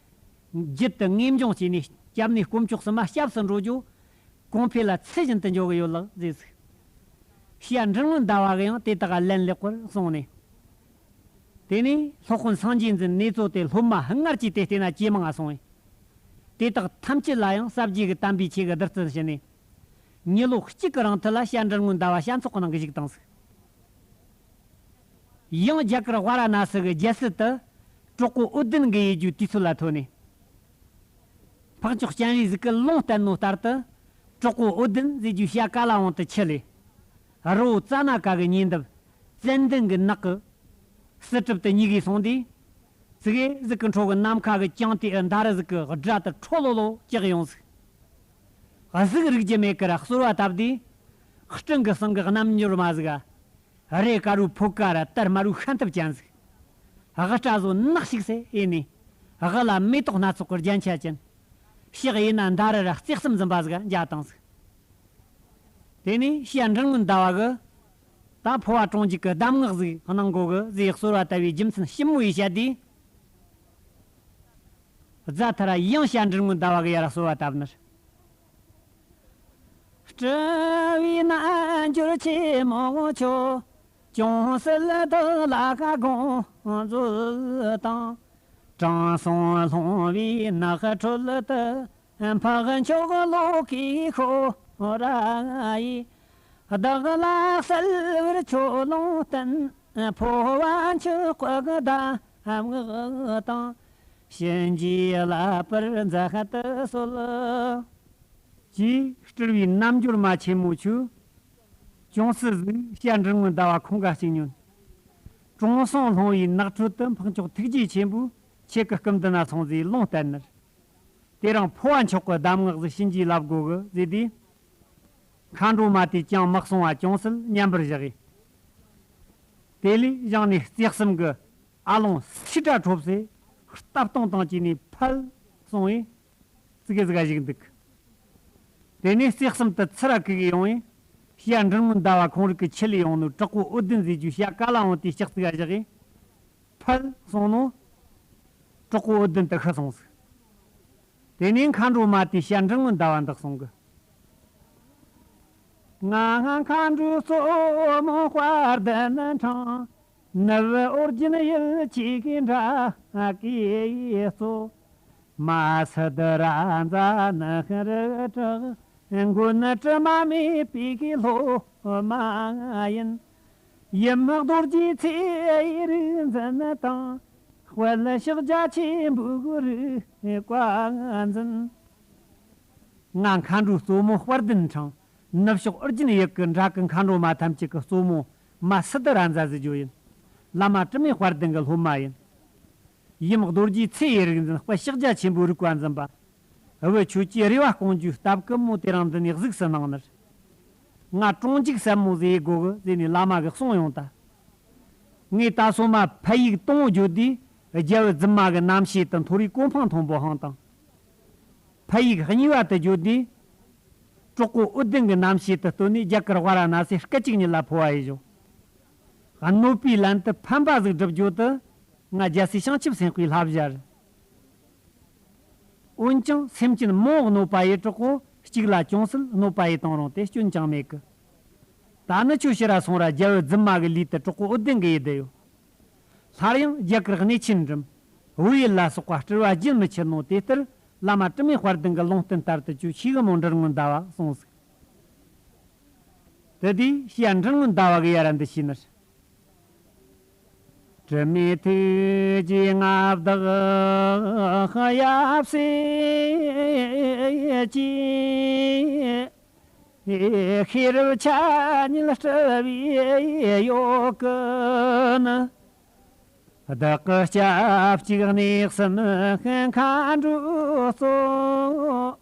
རྒྱུད་དུ་ངེས་འབྱུང་བྱས་ནས་སྐྱབས་གནས་དཀོན་མཆོག་གསུམ་མ་སྐྱབས་སུ་འགྲོ་རྒྱུ། གོང་འཕེལ་ལ་ཚུལ་བཞིན་དུ་འཇོག་གི་ཡོད་ལགས་ཟེར་ཟིག། ཞེས་འབྲི་སྔོན་ཟླ་བ་གིས་ཡང་དེ་དག་ལན་ལེགས་པར་གསུངས་ནས། དེ་ནས་སློབ་དཔོན་སངས་རྒྱས་འཛིན་གནས་གཙོ་དེ་སློབ་མ་སྔར་གྱི་དེ་བལྟས་ན་ཇེ་མང་ང་སོང་བས། དེ་དག་ཐམས་ཅད་ལ་ཡང་ཟབ་རྒྱས་ཀྱི་དམ་པའི་ཆོས་ཀྱི་བདུད་རྩི་བྱིན་ནས། མྱི་ལོ་གཅིག་གི་རིང་དུ་ལ་ཞེས་འབྲི་སྔོན་ཟླ་བ་བྱ་ཚོགས་ཀྱི་ནང་གི་བཞུགས་བཏང་ཟིག། ཡང་རྒྱ་གར་ཝཱ་ར་ཎ་སི་གི་རྒྱལ་སྲིད་དུ་གྲོགས་པོ་འོད་ལྡན་གྱི་ཡིད་རྒྱུད་དུས་ཚོད་ལ་ཐོན་ནས། འཕགས་མཆོག་སྤྱན་རས་གཟིགས་ཀྱིས་ལུང་བསྟན་ནོ་ལྟར་དུ། གྲོགས་པོ་འོད་ལྡན་ཟེར་རྒྱུ་བྱ་ཀ་ལ་ཝང་དུ་ཁྲིད་ལས། རི་བོ་ཙ་ན་ཀ་གི་ཉེ་འདབས། ཙན་དན་གྱི་ནགས་ཀྱི་སྲིད་གྲིབ་ཏུ་ཉི་གིས་སོང་དུས། ཙི་གེ་ཟིག་གི་འཕྲོ་གི་ནམ་མཁའ་གི་གྱང་དེའི་མདའ་རུ་ཟིག་གི་སྒྲ་དུ་ཁྲོ་ལོ་ལོ་ཀྱག་ཡོང་ཟིག། གཟུགས་རིག་རྒྱུ་མེད་ཀི་ར་གསོལ་བ་བཏབ་དུས། སྤྲིན་གི་ཟངས་གི་རྣམ་འགྱུར་མ་ཟིག་ག་རེ་དཀར་རུ་ཕོ་ཀ་ར་དར་དམར་རུ་ཤན་ཐབས་ཅན་ཟིག། དབུ་སྐྲ་བཟོ་ནག་ཞིག་སེ་ཨེ་ནས། དབུ་ལ་མེ་ཏོག་སྣ་ཚོགས་ཀྱི་རྒྱན་ཆ་ཅན། ཕྱག་གཡས་ན་མདའ་རུ་ར་རྩེ་གསུམ་འཛིན་པ་ཟིག་མཇལ་བཏང་ཟིག། དེ་ནས་ཞེས་འབྲི་སྔོན་ཟླ་བ་གིས། ད་འཕོ་བ་གྲོང་འཇུག་གི་གདམས་ངག་ཟིག་གནང་དགོ་གི་ཟེར་གསོལ་བ་བཏབ་པའི་རྒྱུ་མཚན་ཞིབ་མོ་ཡིས་བཤད་དུས། རྫ་ཐར་ཡང་ཞེས་འབྲི་སྔོན་ཟླ་བ་གིས་ཡར་གསོལ་བ་བཏབ་ནི། སྤྲུལ་པའི་རྣལ་འབྱོར་ཆེན་མོ་མཆོག། ཅུང་ཟད་བདག་ལ་དགོངས་མཛོད་དང་། དྲང་སྲོང་ལྷུང་བའི་ནགས་ཁྲོད་དུ། འཕགས་མཆོག་བློ་གིས་ཤོར་བ་ཡིས། བདག་ལ་གསལ་བར་ཁྱོད་ལུང་བསྟན། འཕོ་བ་འཆི་བའི་གདམས་ངག་དང་། བྱིན་གྱིས་བརླབ་པར་མཛད་དུ་གསོལ། ཅེས་སྤྲུལ་པའི་རྣལ་འབྱོར་མ་ཆེན་མོ་ཆུ། ཅུང་ཟད་ཟིག་ཞེས་འབྲི་སྔོན་ཟླ་བ་ཁོང་ག་གཅིག་ཉོན། དྲང་སྲོང་ལྷུང་བའི་ནགས་ཁྲོད་དུ་འཕགས་མཆོག་ཐུགས་རྗེ་ཆེན་པོས་ཁྱེད་ཀྱི་སྐུ་མདུན་ན་སོང་ཟེར་ལུང་བསྟན་ནི། དེ་རིང་འཕོ་བ་འཆི་བའི་གདམས་ངག་ཟིག་བྱིན་གྱིས་བརླབ་དགོ་གི་ཟེར་དུས། མཁའ་འགྲོ་མ་དེས་ཀྱང་མི་གསུང་བ་ཅུང་ཟད་མཉམ་པར་བཞག་གི། དེ་ལས་བཞེངས་ནས་རྩེ་གསུམ་གྱི་ཨ་ལོང་སེར་སྒྲ་འཕྲོ་བས་སྟབས་སྟོང་དང་བཅས་ནས་ཕར་སོང་བས་ཙི་གེ་ཟིག་ག་བཞུགས་འདུག། དེ་ནས་རྩེ་གསུམ་དུ་ཚུར་ར་བཀུག་གི་ཡོང་བས། ཞེས་འབྲི་སྔོན་ཟླ་བ་ཁོང་རིགས་ཀྱི་ཆེད་ལས་ཡོང་ནོ་གྲོགས་པོ་འོད་ལྡན་ཟེར་རྒྱུ་བྱ་ཀ་ལ་ཝང་དེའི་ལྕགས་ཙིག་ག་བཞག་གིས། ཕར་སོང་ནོ། གྲོགས་པོ་འོད་ལྡན་དུ་ཤི་སོང་ཟིག། དེ་ནས་མཁའ་འགྲོ་མ་དེས་ཞེས་འབྲི་སྔོན་ཟླ་བ་འདི་གསུང་གི། ང་མཁའ་འགྲོའི་གཙོ་མོ་དཔལ་ལྡན་འཕྲང་། ནུབ་ཨོ་རྒྱན་ཡུལ་གྱི་དགྲ་བགེགས་གཙོ། མ་སི་ཏཱ་ར་ཛ་ནི་ཧ་རི་གྲགས། མགོན་དྲི་མ་མེད་པའི་སློབ་མ་ཡིན། ཡུམ་རྡོ་རྗེ་ཚེ་ཡི་རིག་འཛིན་དང་། དཔལ་ཕྱག་རྒྱ་ཆེན་པོའི་རིག་པ་འཛིན། ང་མཁའ་འགྲོའི་གཙོ་མོ་དཔལ་ལྡན་འཕྲང་། ནུབ་ཕྱོགས་ཨོ་རྒྱན་ཡུལ་གྱི་དགྲ་གི་མཁའ་འགྲོ་མ་ཐམས་ཅད་ཀྱི་གཙོ་མོ་མ་སི་ཏཱ་ར་ཛ་ཟེར་རྒྱུ་ཡིན། བླ་མ་དྲི་མེད་དཔལ་ལྡན་གྱི་སློབ་མ་ཡིན། ཡུམ་རྡོ་རྗེ་ཚེ་ཡི་རིག་འཛིན། དཔལ་ཕྱག་རྒྱ་ཆེན་པོའི་རིག་པ་འཛིན་པ། བུ་ཁྱོད་ཀྱིས་རེ་བ་སྐོང་རྒྱུའི་སྟབས་ཀྱིས་མོ་དེ་རིང་འདི་ནས་གཟིགས་སུ་གནང་ནི། ང་གྲོང་འཇུག་ཟབ་མོ་ཟིག་ཡེད་དགོ་གི་ཟེར་ནས་བླ་མ་གིས་གསུངས་ཡོང་ད། ངས་ད་སོ་མ་ཕ་ཡིག་དང་པོ་བརྗོད་དུས་རྒྱལ་བུ་རྫུན་མ་གི་རྣམ་ཤེས་དུ་མཐོ་རིས་གོ་འཕང་མཐོན་པོ་ཧང་དང་། ཕ་ཡིག་གཉིས་པ་དུ་བརྗོད་དུས། གྲོགས་པོ་འོད་ལྡན་གྱི་རྣམ་ཤེས་དུ་བཏོན་ནས་རྒྱ་གར་ཝཱ་ར་ཎ་སིའི་སྐད་ཅིག་ཉིད་ལ་འཕོ་བ་ཡེ་བཞོ། གནོད་པའི་ལན་དུ་ཕན་པ་ཟིག་སྒྲུབ་རྒྱུ་དུ། ང་རྒྱལ་སྲས་བྱང་ཆུབ་སེམས་དཔའི་བསླབ་བྱ་རེད། འོན་ཀྱང་སེམས་ཅན་མང་བོ་གནོད་པ་ཡེ་གྲོགས་པོ་གཅིག་ལ་ཅུང་ཟད་གནོད་པ་ཡེ་བཏང་རུང་དེ་སྐྱོན་ཅང་མེད་གི། ད་ནི་ཁྱོད་ཕྱིར་ར་སོང་ར་རྒྱལ་བུ་རྫུན་མ་གི་ལུས་དུ་གྲོགས་པོ་འོད་ལྡན་གི་ཡེ་བསྡད་ཡོད། སླར་ཡང་རྒྱ་གར་གནས་ཆེན་འགྲིམ། བོད་ཡུལ་ལ་སོགས་པ་སྤྲུལ་བ་རྒྱུན་མི་ཆད་ནོ་དེ་ལྟར་ བླ་མ་དྲི་མེད་དཔལ་ལྡན་གྱི་ལུང་བསྟན་ལྟར་དུ་ཅིག་ཤེས་གི་མོ་འབྲི་སྔོན་ཟླ་བ་གསུངས་ཟིག། དེ་དུས་ཤི་ཡ་འབྲི་སྔོན་ཟླ་བ་གི་ཡ་ར་འདི་ཤེས་ནི། དྲི་མེད་ཐུགས་རྗེའི་མངའ་བདག་ཡབ་སྲས་ཀྱིས། ཤེས་རབ་ཆ་མཉམ་སྤྲུལ་པའི་ཡོད་ཀི་ནི། བདག་གི་སྐྱབས་གཅིག་གནས་གསུམ་མཁའ་འགྲོའི་གཙོ།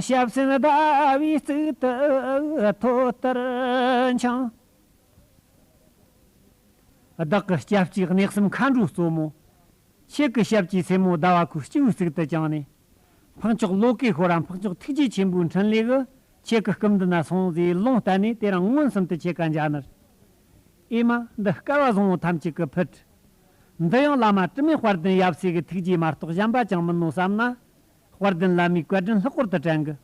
ཞབས་སེན་ཟླ་བའི་གཙུག་ཏུ་ཐོད་ལྟར་འཆང་། བདག་གི་སྐྱབས་གཅིག་གནས་གསུམ་མཁའ་འགྲོའི་གཙོ་མོ། ཁྱེད་ཀྱི་ཞབས་ཀྱི་སེན་མོ་ཟླ་བ་ཁུ་སྤྱི་བོའི་གཙུག་ཏུ་བཅངས་ནས། འཕགས་མཆོག་ལོ་ཀེ་ཧོ་ར་འཕགས་མཆོག་ཐུགས་རྗེ་ཆེན་པོའི་འཕྲིན་ལས་ཀྱིས་ཁྱེད་ཀྱི་སྐུ་མདུན་ན་སོང་ཟེར་ལུང་བསྟན་ནས། དེ་རིང་མངོན་སུམ་དུ་ཁྱེད་ཀ་མཇལ་ནི། ཨེ་མ། འདི་སྐལ་བ་བཟང་བོ་ཐམས་ཅད་ཀྱི་ཕུད། འདི་ཡང་བླ་མ་དྲི་མེད་དཔལ་ལྡན་ཡབ་སྲས་ཀྱི་ཐུགས་རྗེ་མ་གཏོགས་གཞན་པ་ཅང་མིན་ནོ་བསམ་ན། དཔལ་ལྡན་བླ་མའི་བཀའ་དྲིན་ལྷག་པར་དུ་དྲན་གི།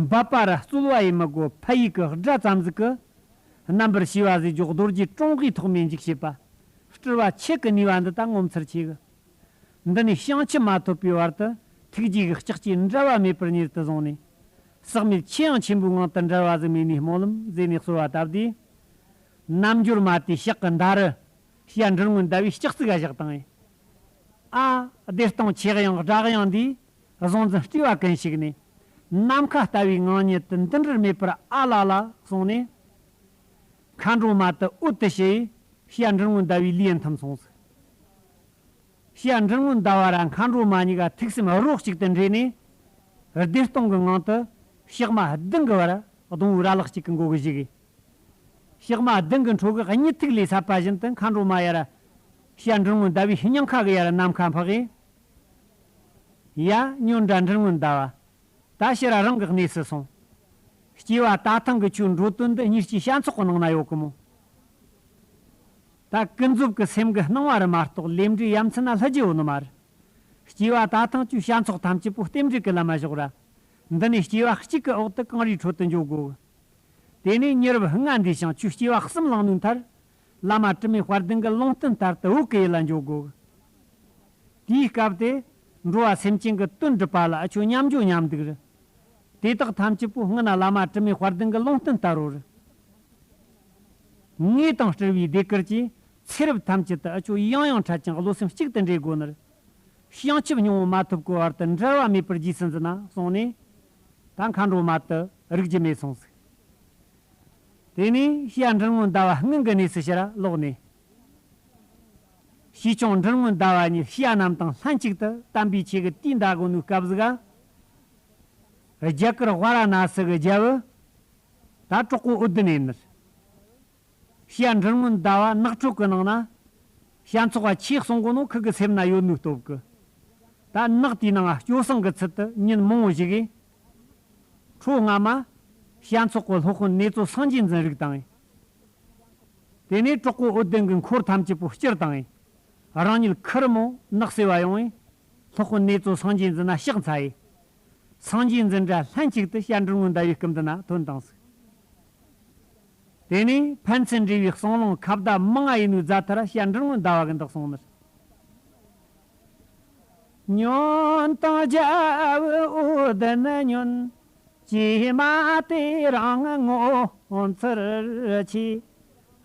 འབད་པ་ར་རྩོལ་བ་ཡིས་མི་དགོས་ཕ་ཡུལ་གྱི་དགྲ་ཙམ་ཟིག་གི། རྣམ་པར་ཤེས་པ་ཟེར་རྒྱུ་རྡོ་རྗེ་ཀྲུང་གོའི་ཐོག་མའི་འཇིགས་བྱེད་པ། སྤྲུལ་པ་ཁྱེད་ཀྱི་ནུས་པ་འདི་ད་ངོ་མཚར་ཆེ་གི། འདི་ནས་བྱང་ཆུབ་མ་ཐོབ་པའི་བར་དུ་ཐུགས་རྗེ་གི་ལྕགས་ཀྱུས་འབྲལ་བ་མེད་པར་མྱུར་དུ་བཟུང་ནས། ཟག་མེད་ཆེས་ཡང་ཆེན་པོའི་ངང་དུ་འབྲལ་བ་ཟིག་མེད་ནས་སྨོན་ལམ་ཟེར་ནས་གསོལ་བ་བཏབ་དུས། རྣལ་འབྱོར་མ་དེའི་ཕྱག་གི་མདའ་རུ། ཤི་ཡ་འབྲི་སྔོན་ཟླ་བའི་ལྕགས་གཙུག་ག་བཞག་བཏང་ངས། ཨ། བདེ་སྟོང་ཆེ་གཡང་སྒྲ་གཡང་འདིས། གཟུང་འཛིན་སྤྲུལ་པ་ཀུན་ཞིག་ནས། ནམ་མཁའ་ལྟ་བུའི་ངང་ཉིད་དུ་འདི་འདྲར་མེད་པར་ཨ་ལ་ལ་གསུངས་ནས། མཁའ་འགྲོ་མ་དེ་འོད་དུ་ཞུ་ཡིས་ཤི་ཡ་འབྲི་སྔོན་ཟླ་བའི་ལུས་ཡུན་ཐིམ་སོང་ཟིག། ཤི་ཡ་འབྲི་སྔོན་ཟླ་བ་ར་མཁའ་འགྲོ་མ་གཉིས་ཀ་ཐུགས་སེམས་རོ་གཅིག་ཏུ་འདྲེས་ནས། བདེ་སྟོང་གི་ངང་དུ་ཕྱག་མ་བདུན་གྱི་བར་གདོང་བུ་ར་ལག་གཅིག་གི་མགོ་གི་བཞུགས་གི། ཕྱག་མ་བདུན་གྱི་འཕྲོ་གི་གཉིད་ཐུག་ལས་སད་པ་བཞིན་དུ་མཁའ་འགྲོ་མ་ཡ་ར། ཤི་ཡ་འབྲི་སྔོན་ཟླ་བའི་སྙིང་ཁ་གི་ཡ་ར་ནམ་མཁའ་འཕགས་གི། ཡ། སྨྱོན་དགྲ་འབྲི་སྔོན་ཟླ་བ། ད་ཕྱིར་རང་གི་གནས་སུ་སོང་། སྐྱེ་བ་ད་ཐེངས་ཀྱི་ཁྱོའི་འགྲོ་དོན་འདི་གཉིས་ཀྱི་ཞལ་ཚོགས་ཀྱི་ནང་ན་ཡོད་གི་མོ། ད་ཀུན་རྫོབ་ཀྱི་སེམས་ཀྱི་སྣང་བ་རུ་མ་གཏོགས་ལས་འབྲས་ཡ་མཚན་ན་སླུ་རྒྱུ་ཡོད་ནི་མ་རེད། སྐྱེ་བ་ད་ཐེངས་ཁྱོའི་ཞལ་ཚོགས་ཐམས་ཅད་པོ་རྟེན་འབྲེལ་གྱི་ལམ་མ་ཞོག་ར། འདི་ནས་སྐྱེ་བ་གཅིག་གི་འོག་ཏུ་གངས་རིའི་ཁྲོད་དུ་འགྱོ་དགོས། དེ་ནས་མྱུར་བ་ལྔ་འདས་ཤིང་ཁྱོའི་སྐྱེ་བ་གསུམ་བླངས་ནོའི་མཐར། བླ་མ་དྲི་མེད་དཔལ་ལྡན་གྱི་ལུང་བསྟན་ལྟར་དུ་བོད་ཀྱི་ཡུལ་ལ་འགྱོ་དགོས། དེའི་སྐབས་དེ། འགྲོ་བ་སེམས་ཅན་གྱི་དོན་སྒྲུབ་པ་ལ་འུ་ཆོ་མཉམ་འགྱོ་མཉམ་འདུག་རེད། དེ་དག་ཐམས་ཅད་པོ་སྔོན་ན་བླ་མ་དྲི་མེད་དཔལ་ལྡན་གྱི་ལུང་བསྟན་ལྟར་རོ་རེད། ངེས་དང་སྤྲུལ་པའི་ཟློས་གར་གྱིས་ཚེ་རབས་ཐམས་ཅད་དུ་འུ་ཆོ་ཡང་ཡང་འཕྲད་ཅིང་བློ་སེམས་གཅིག་ཏུ་འདྲེས་དགོས་ནི་རེད། བྱང་ཆུབ་སྙིང་པོ་མ་ཐོབ་ཀྱི་བར་དུ་འབྲལ་བ་མེད་པར་རྗེས་སུ་འཛིན་ན་གསུངས་ནས། ད་མཁའ་འགྲོ་མ་དེ་རིག་རྒྱུ་མེད་སོང་ཟིག། དེ་ནས་ཤི་ཡ་འབྲི་སྔོན་ཟླ་བ་སྔོན་གྱི་གནས་སུ་ཕྱིར་ལོག་ནས། ཞེ་ཆུང་འབྲི་སྔོན་ཟླ་བ་ཉིད་ཤི་ཡ་རྣམས་དང་ལྷན་ཅིག་ཏུ་དམ་པའི་ཆོས་ཀྱི་དུས་འདའ་དགོས་ནོའི་སྐབས་ཟིག་ག། རྒྱ་གར་ཝཱ་ར་ཎ་སི་གི་རྒྱལ་བུ། ད་གྲོགས་པོ་འོད་ལྡན་ཡིན་ནི། ཤི་ཡ་འབྲི་སྔོན་ཟླ་བ་ནགས་ཁྲོད་ཀྱི་ནང་ན། ཞལ་ཚོགས་པ་ཆོས་གསུང་གོ་ནོ་ཁུ་གི་སེམས་ན་ཡོད་ནོའི་སྟོབས་ཀྱིས། ད་ནགས་དེའི་ནང་སྐྱོ་སངས་ཀྱི་ཚུལ་དུ་ཉིན་མང་བོ་བཞུགས་གི། ཁྲོ་སྔ་མ། ཞལ་ཚོགས་པའི་སློབ་དཔོན་ནེ་ཙོ་སངས་རྒྱས་འཛིན་རིག་བཏང་ངས། དེ་ནས་གྲོགས་པོ་འོད་ལྡན་གྱི་འཁོར་ཐམས་ཅད་པོ་བསྐྱུར་བཏང་ངས། རང་ཉིད་ཁུར་མོ་ནགས་སེ་བ་ཡོང་ངས། སློབ་དཔོན་ནེ་ཙོ་སངས་རྒྱས་འཛིན་ན་ཕྱག་འཚལ་ཡས། སངས་རྒྱས་འཛིན་གྲྭ་ལྷན་ཅིག་ཏུ་ཤི་ཡ་འབྲི་སྔོན་ཟླ་བའི་སྐུ་མདུན་ན་ཐོན་བཏང་ཟིག། དེ་ནས་ཕན་ཚུན་འབྲེལ་བའི་གསང་ལུང་ཁ་བརྡ་མང་ང་ཡིན་ནོའི་རྫ་མཐར་ཤི་ཡ་འབྲི་སྔོན་ཟླ་བ་གིས་འདི་གསུངས་ནི། ཉོན་དང་རྒྱལ་བུ་འོད་ལྡན་ཉོན། ཀྱེ་མ་དེ་རིང་ངོ་མཚར་ཆེ།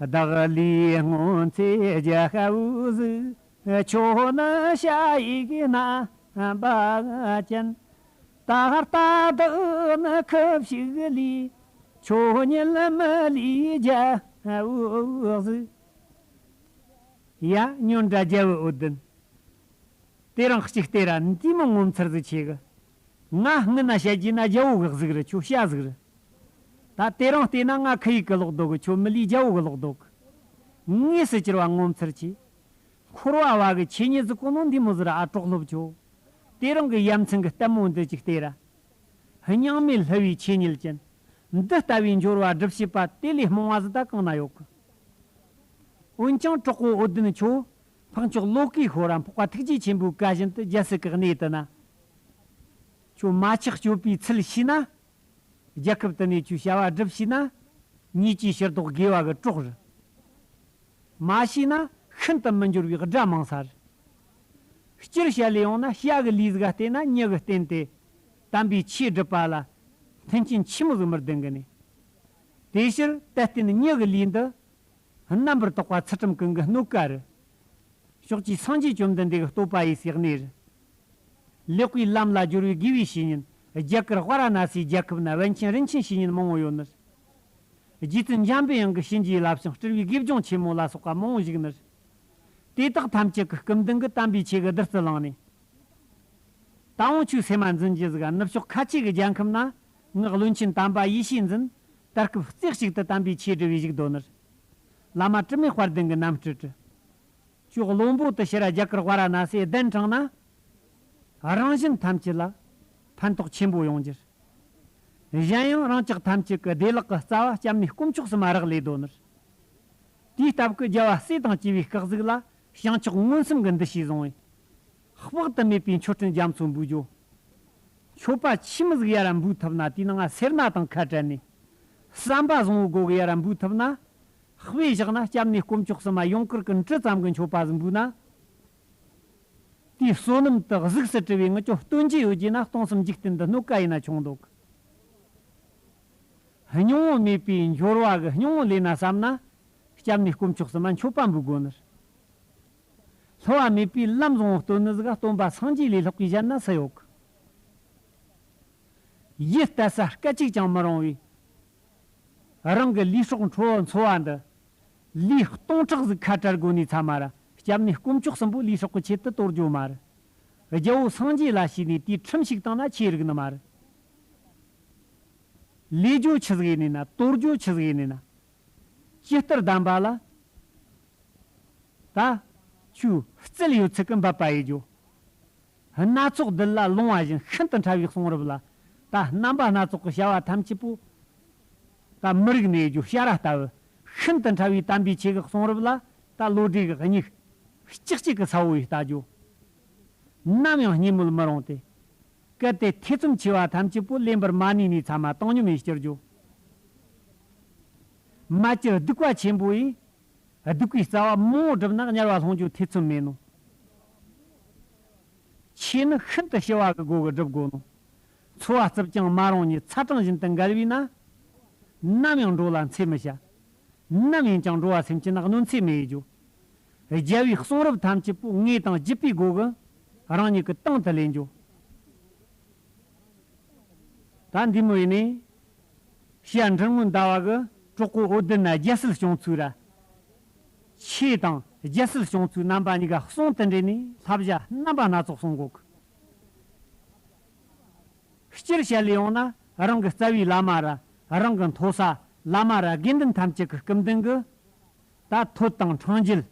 བདག་ལུས་སྔོན་ཚེ་རྒྱལ་བུ་གཟིགས། ཁྱོད་ནི་ཞ་ཡི་གི་རྣམ་པ་ཅན། ད་ལྟ་བདག་ནི་ཁུ་བྱུག་ལས། ཁྱོད་ཉིད་མི་ལུས་རྒྱལ་བུ་གཟིགས། ཡ། ཉོན་དྲ་རྒྱལ་བུ་འོད་ལྡན། དེ་རིང་གཅིག་བལྟས་ར་འདི་མོ་ངོ་མཚར་ཟིག་ཆེ་གི། ང་སྔོན་ན་བཤད་རྒྱུ་ན་རྒྱལ་བོ་གི་གཟུགས་རེད། ཁྱོད་བྱ་གཟུགས་རེད། ད་དེ་རིང་བལྟས་ན་ང་ཁུ་ཡུག་གི་ལོག་རྡོ་གི། ཁྱོད་མི་ལུས་རྒྱལ་བོ་གི་ལོག་རྡོ་གི། དངོས་སུ་གྱུར་པ་ངོ་མཚར་ཆེ། འཁོར་བ་བ་གི་ཆོས་ཉིད་ཟིག་གོ་ནོ་འདི་མོ་ཟིག་ར་ཨ་གྲོགས་སློབ་ཆོ། དེ་རིང་གི་ཡ་མཚན་གི་ལྟད་མོ་འདི་ཅིག་བལྟས་ར། སྙིང་མེད་བསླུ་བའི་ཆོས་ཉིད་ཅན། འདི་ལྟ་བུའི་འབྱོར་བ་སྒྲུབ་བྱེད་པ་དེ་ལས་རྨོངས་པ་ཟིག་ད་གང་ན་ཡོད་གི། འོན་ཀྱང་གྲོགས་པོ་འོད་ལྡན་ཁྱོད། འཕགས་མཆོག་ལོ་ཀེ་ཧོ་ར་འཕགས་པ་ཐུགས་རྗེ་ཆེན་པོའི་བཀའ་བཞིན་དུ་རྒྱལ་སྲིད་ཀྱི་གནས་དེ་ན། ཁྱོད་མ་ཆགས་སྤྱོད་པའི་ཚུལ་ཤེས་ན། རྒྱལ་ཁབ་དེ་ནས་ཁྱོད་བྱ་བ་སྒྲུབ་ཤེས་ན། ཉེས་ཀྱི་ཕྱིར་ལྡོག་དགེ་བ་གི་གྲོགས་རེད། མ་ཤེས་ན་ཤིན་ཏུ་མི་འབྱོར་བའི་དགྲ་མང་ས་རེད། སྤྱིར་བཤད་ལས་ཡོང་ན། བྱ་གི་ལུས་ཟིག་ག་བལྟས་ན་མྱི་གིས་བརྟེན་ཏེ་དམ་པའི་ཆོས་སྒྲུབ་པ་ལ་མཐུན་རྐྱེན་ཆེན་མོ་ཟིག་མི་ལྡན་གི་ནི། དེའི་ཕྱིར་ད་བརྟེན་མྱི་གི་ལུས་འདི་རྣམ་པར་དག་པ་ཚུལ་ཁྲིམས་ཀུན་གྱི་སྣོད་ཀ་རུ། ཕྱོགས་བཅུའི་སངས་རྒྱས་བཅོམ་ལྡན་འདས་ཀྱི་བསྟོད་པ་ཡེ་ཤེས་གནས་རུ། ལེགས་པའི་ལམ་ལ་སྦྱོར་བའི་དགེ་བའི་བཤེས་གཉེན་རྒྱ་གར་ཝཱ་ར་ཎ་སིའི་རྒྱལ་ཁབ་ན་པཎ་ཆེན་རིན་ཆེན་བཤེས་གཉེན་མང་བོ་ཡོད་ནི། རྗེ་བཙུན་འཇམ་པའི་དབྱངས་ཀྱི་བྱིན་གྱིས་བརླབས་ཤིང་སྤྲུལ་པའི་དགེ་སྦྱོང་ཆེན་མོ་ལ་སོགས་པ་མང་བོ་བཞུགས་ནི། དེ་དག་ཐམས་ཅད་ཀྱི་སྐུ་མདུན་གྱི་དམ་པའི་ཆོས་ཀྱི་བདུད་རྩི་བླངས་ནས། ད་འོང་ཁྱོད་སེམས་མ་འཛིན་རྒྱུ་ཟིག་ནུབ་ཕྱོགས་ཁ་ཆེ་གི་རྒྱལ་ཁམས་ན་ངའི་བློན་ཆེན་དམ་པ་ཡེ་ཤེས་འཛིན་ད་སྐབས་རྩེ་གཅིག་ཏུ་དམ་པའི་ཆོས་སྒྲུབ་པའི་བཞུགས་སྡོད་ནི། བླ་མ་དྲི་མེད་དཔལ་ལྡན་གྱི་རྣམ་སྤྲུལ་དྲི། ཁྱོད་བློན་པོ་དུ་ཕྱིར་རྒྱ་གར་ཝཱ་ར་ཎ་སི་གདན་དྲངས་ན། རང་གཞན་ཐམས་ཅད་ལ་ཕན་ཐོགས་ཆེན་པོ་ཡོང་རྒྱུ། གཞན་ཡང་རང་ཅག་ཐམས་ཅད་ཀྱི་བདེ་བླག་གི་རྩ་བ་སྐྱབས་གནས་དཀོན་མཆོག་གསུམ་མ་རག་ལས་དོ་ནི། དེའི་སྟབས་ཀྱིས་རྒྱལ་བ་སྲས་དང་བཅས་པའི་སྐུ་གཟུགས་ལ་བྱང་ཆུབ་མངོན་སུམ་གྱི་འདུ་ཤེས་བཟུང་བས། དཔག་ཏུ་མེད་པའི་མཆོད་སྤྲིན་རྒྱ་མཚོ་འབུལ་རྒྱུ། མཆོད་པ་ཆི་མོ་ཟིག་ཡར་འབུལ་ཐུབ་ན་དེའི་ནང་སེར་སྣ་དང་ཁ་བྲལ་ནས། བསམ་པ་བཟང་བོ་སྒོ་གི་ཡར་འབུལ་ཐུབ་ན། དཔེ་བཞག་ན་སྐྱབས་གནས་དཀོན་མཆོག་གསུམ་མ་ཡུངས་ཀར་གྱི་འབྲུ་ཙམ་གྱི་མཆོད་པ་ཟིག་འབུལ་ན། དེའི་བསོད་ནམས་དེ་གཟུགས་སུ་གྲུབ་པའི་ངེད་ཅག་སྟོན་རྒྱུ་ཡོད་རྒྱུ་ན་སྟོང་གསུམ་འཇིག་རྟེན་འདི་སྣོད་ཀ་ཡིན་ན་ཆུང་འདུག་སྙིང་པོ་མེད་པའི་འབྱོར་བ་གི་སྙིང་པོ་ལེན་ན་བསམ་ན། སྐྱབས་གནས་དཀོན་མཆོག་གསུམ་མ་མཆོད་པ་འབུལ་དགོས་ནི། བསླུ་བ་མེད་པའི་ལམ་བཟང་བོ་སྟོན་ནི་ཟིག་སྟོན་པ་སངས་རྒྱས་ལས་ལྷག་པའི་གཞན་ན་སུ་ཡོད་གི། ཡིད་གཏད་ས་སྐད་ཅིག་ཀྱང་མི་རུང་བའི། རང་གི་ལུས་སྲོག་ཁྲོ་བོ་འཚོ་བ་འདི། ལུས་སྟོང་ཕྲག་ཟིག་ཁ་བྲལ་དགོས་ནི་ཚ་མ་ར། སྐྱབས་གནས་དཀོན་མཆོག་གསུམ་པོ་ལུས་སྲོག་གི་ཆེད་དུ་དོར་རྒྱུ་མ་རེད། རྒྱལ་པོ་སངས་རྒྱས་ལ་ཞུས་ནས་དེའི་ཁྲིམས་ཤིག་བཏང་ན་ཆོས་རིག་ནི་མ་རེད། ལས་རྒྱུ་ཆི་ཟིག་ཡིན་ནི་ན། དོར་རྒྱུ་ཆི་ཟིག་ཡིན་ནི་ན། ཇི་ལྟར་གདམས་པ་ལ། ད། ཆུ་རྩལ་ཡོད་ཚད་ཀྱི་འབད་པ་ཡེད་རྒྱུ། སྣ་ཚོགས་རྡུལ་ལ་ལོང་བ་བཞིན་ཤིན་ཏུ་ཕྲ་བའི་གསུང་རབ་ལ། ད་རྣམ་པ་སྣ་ཚོགས་ཀྱི་བྱ་བ་ཐམས་ཅད་པོ། ད་མི་རིགས་ནས་ཡེད་རྒྱུ་བྱ་ར་ལྟ་བུ། ཤིན་ཏུ་ཕྲ་བའི་དམ་པའི་ཆོས་ཀྱི་གསུང་རབ་ལ། ད་བློ་གྲོས་ཀྱི་སྙིགས། ལྕགས་གཅིག་གི་ཚ་བོ་ཡིས་ལྟ་རྒྱུ། ནམ་ཡང་སྙན་མོད་མི་རུང་སྟེ། གལ་ཏེ་ཐེ་ཚོམ་ཆེ་བ་ཐམས་ཅད་པོ་ལེན་པར་མ་ནུས་ནས་ཚ་མ་བཏང་སྙོམས་ཡིན་སྐྱུར་རྒྱུ། མ་གྱུར་གདུག་པ་ཆེན་པོ་ཡིས། གདུག་པའི་རྩ་བ་མང་བོ་བསྒྲུབས་ན་དམྱལ་བ་ལྷུང་རྒྱུ་ཐེ་ཚོམ་མེད་ནོ། ཆོས་ནི་ཤིན་ཏུ་ཞི་བ་གི་སྒོ་གིས་སྒྲུབ་དགོས་ནོ། འཚོ་བ་རྩུབ་ཀྱང་མ་རུང་ཉིད་ཚ་གྲང་བཞིན་དུ་འགལ་བས་ན། ནམ་ཡང་འགྲོ་ལ་འཚེ་མི་བྱ། ནམ་ཡིན་ཀྱང་འགྲོ་བ་སེམས་ཅན་ལ་གནོད་འཚེ་མི་ཡེད་རྒྱུ། རྒྱལ་བའི་གསུང་རབ་ཐམས་ཅད་པོ་ངེས་དང་བརྒྱུད་པའི་སྒོ་གིས་རང་ཉིད་ཀྱི་དང་དུ་ལེན་རྒྱུ། ད་འདི་མོ་ཡིན་ནི། བྱ་འབྲི་སྔོན་ཟླ་བ་གི་གྲོགས་པོ་འོད་ལྡན་ན་རྒྱལ་སྲིད་སྐྱོང་ཚུལ་ར། ཆོས་དང་རྒྱལ་སྲིད་སྐྱོང་ཚུལ་རྣམ་པ་གཉིས་ཀ་ཟུང་དུ་འབྲེལ་ནས་བསླབ་བྱ་རྣམ་པ་སྣ་ཚོགས་གསུང་གོ་གི། སྤྱིར་བཤད་ལས་ཡོང་ན་རང་གི་རྩ་བའི་བླ་མ་ར། རང་གི་མཐོ་ས་བླ་མ་ར་དགེ་འདུན་ཐམས་ཅད་ཀྱི་སྐུ་མདུན་གྱི། ད་ཐོད་དང་འཕྲང་རྒྱུད།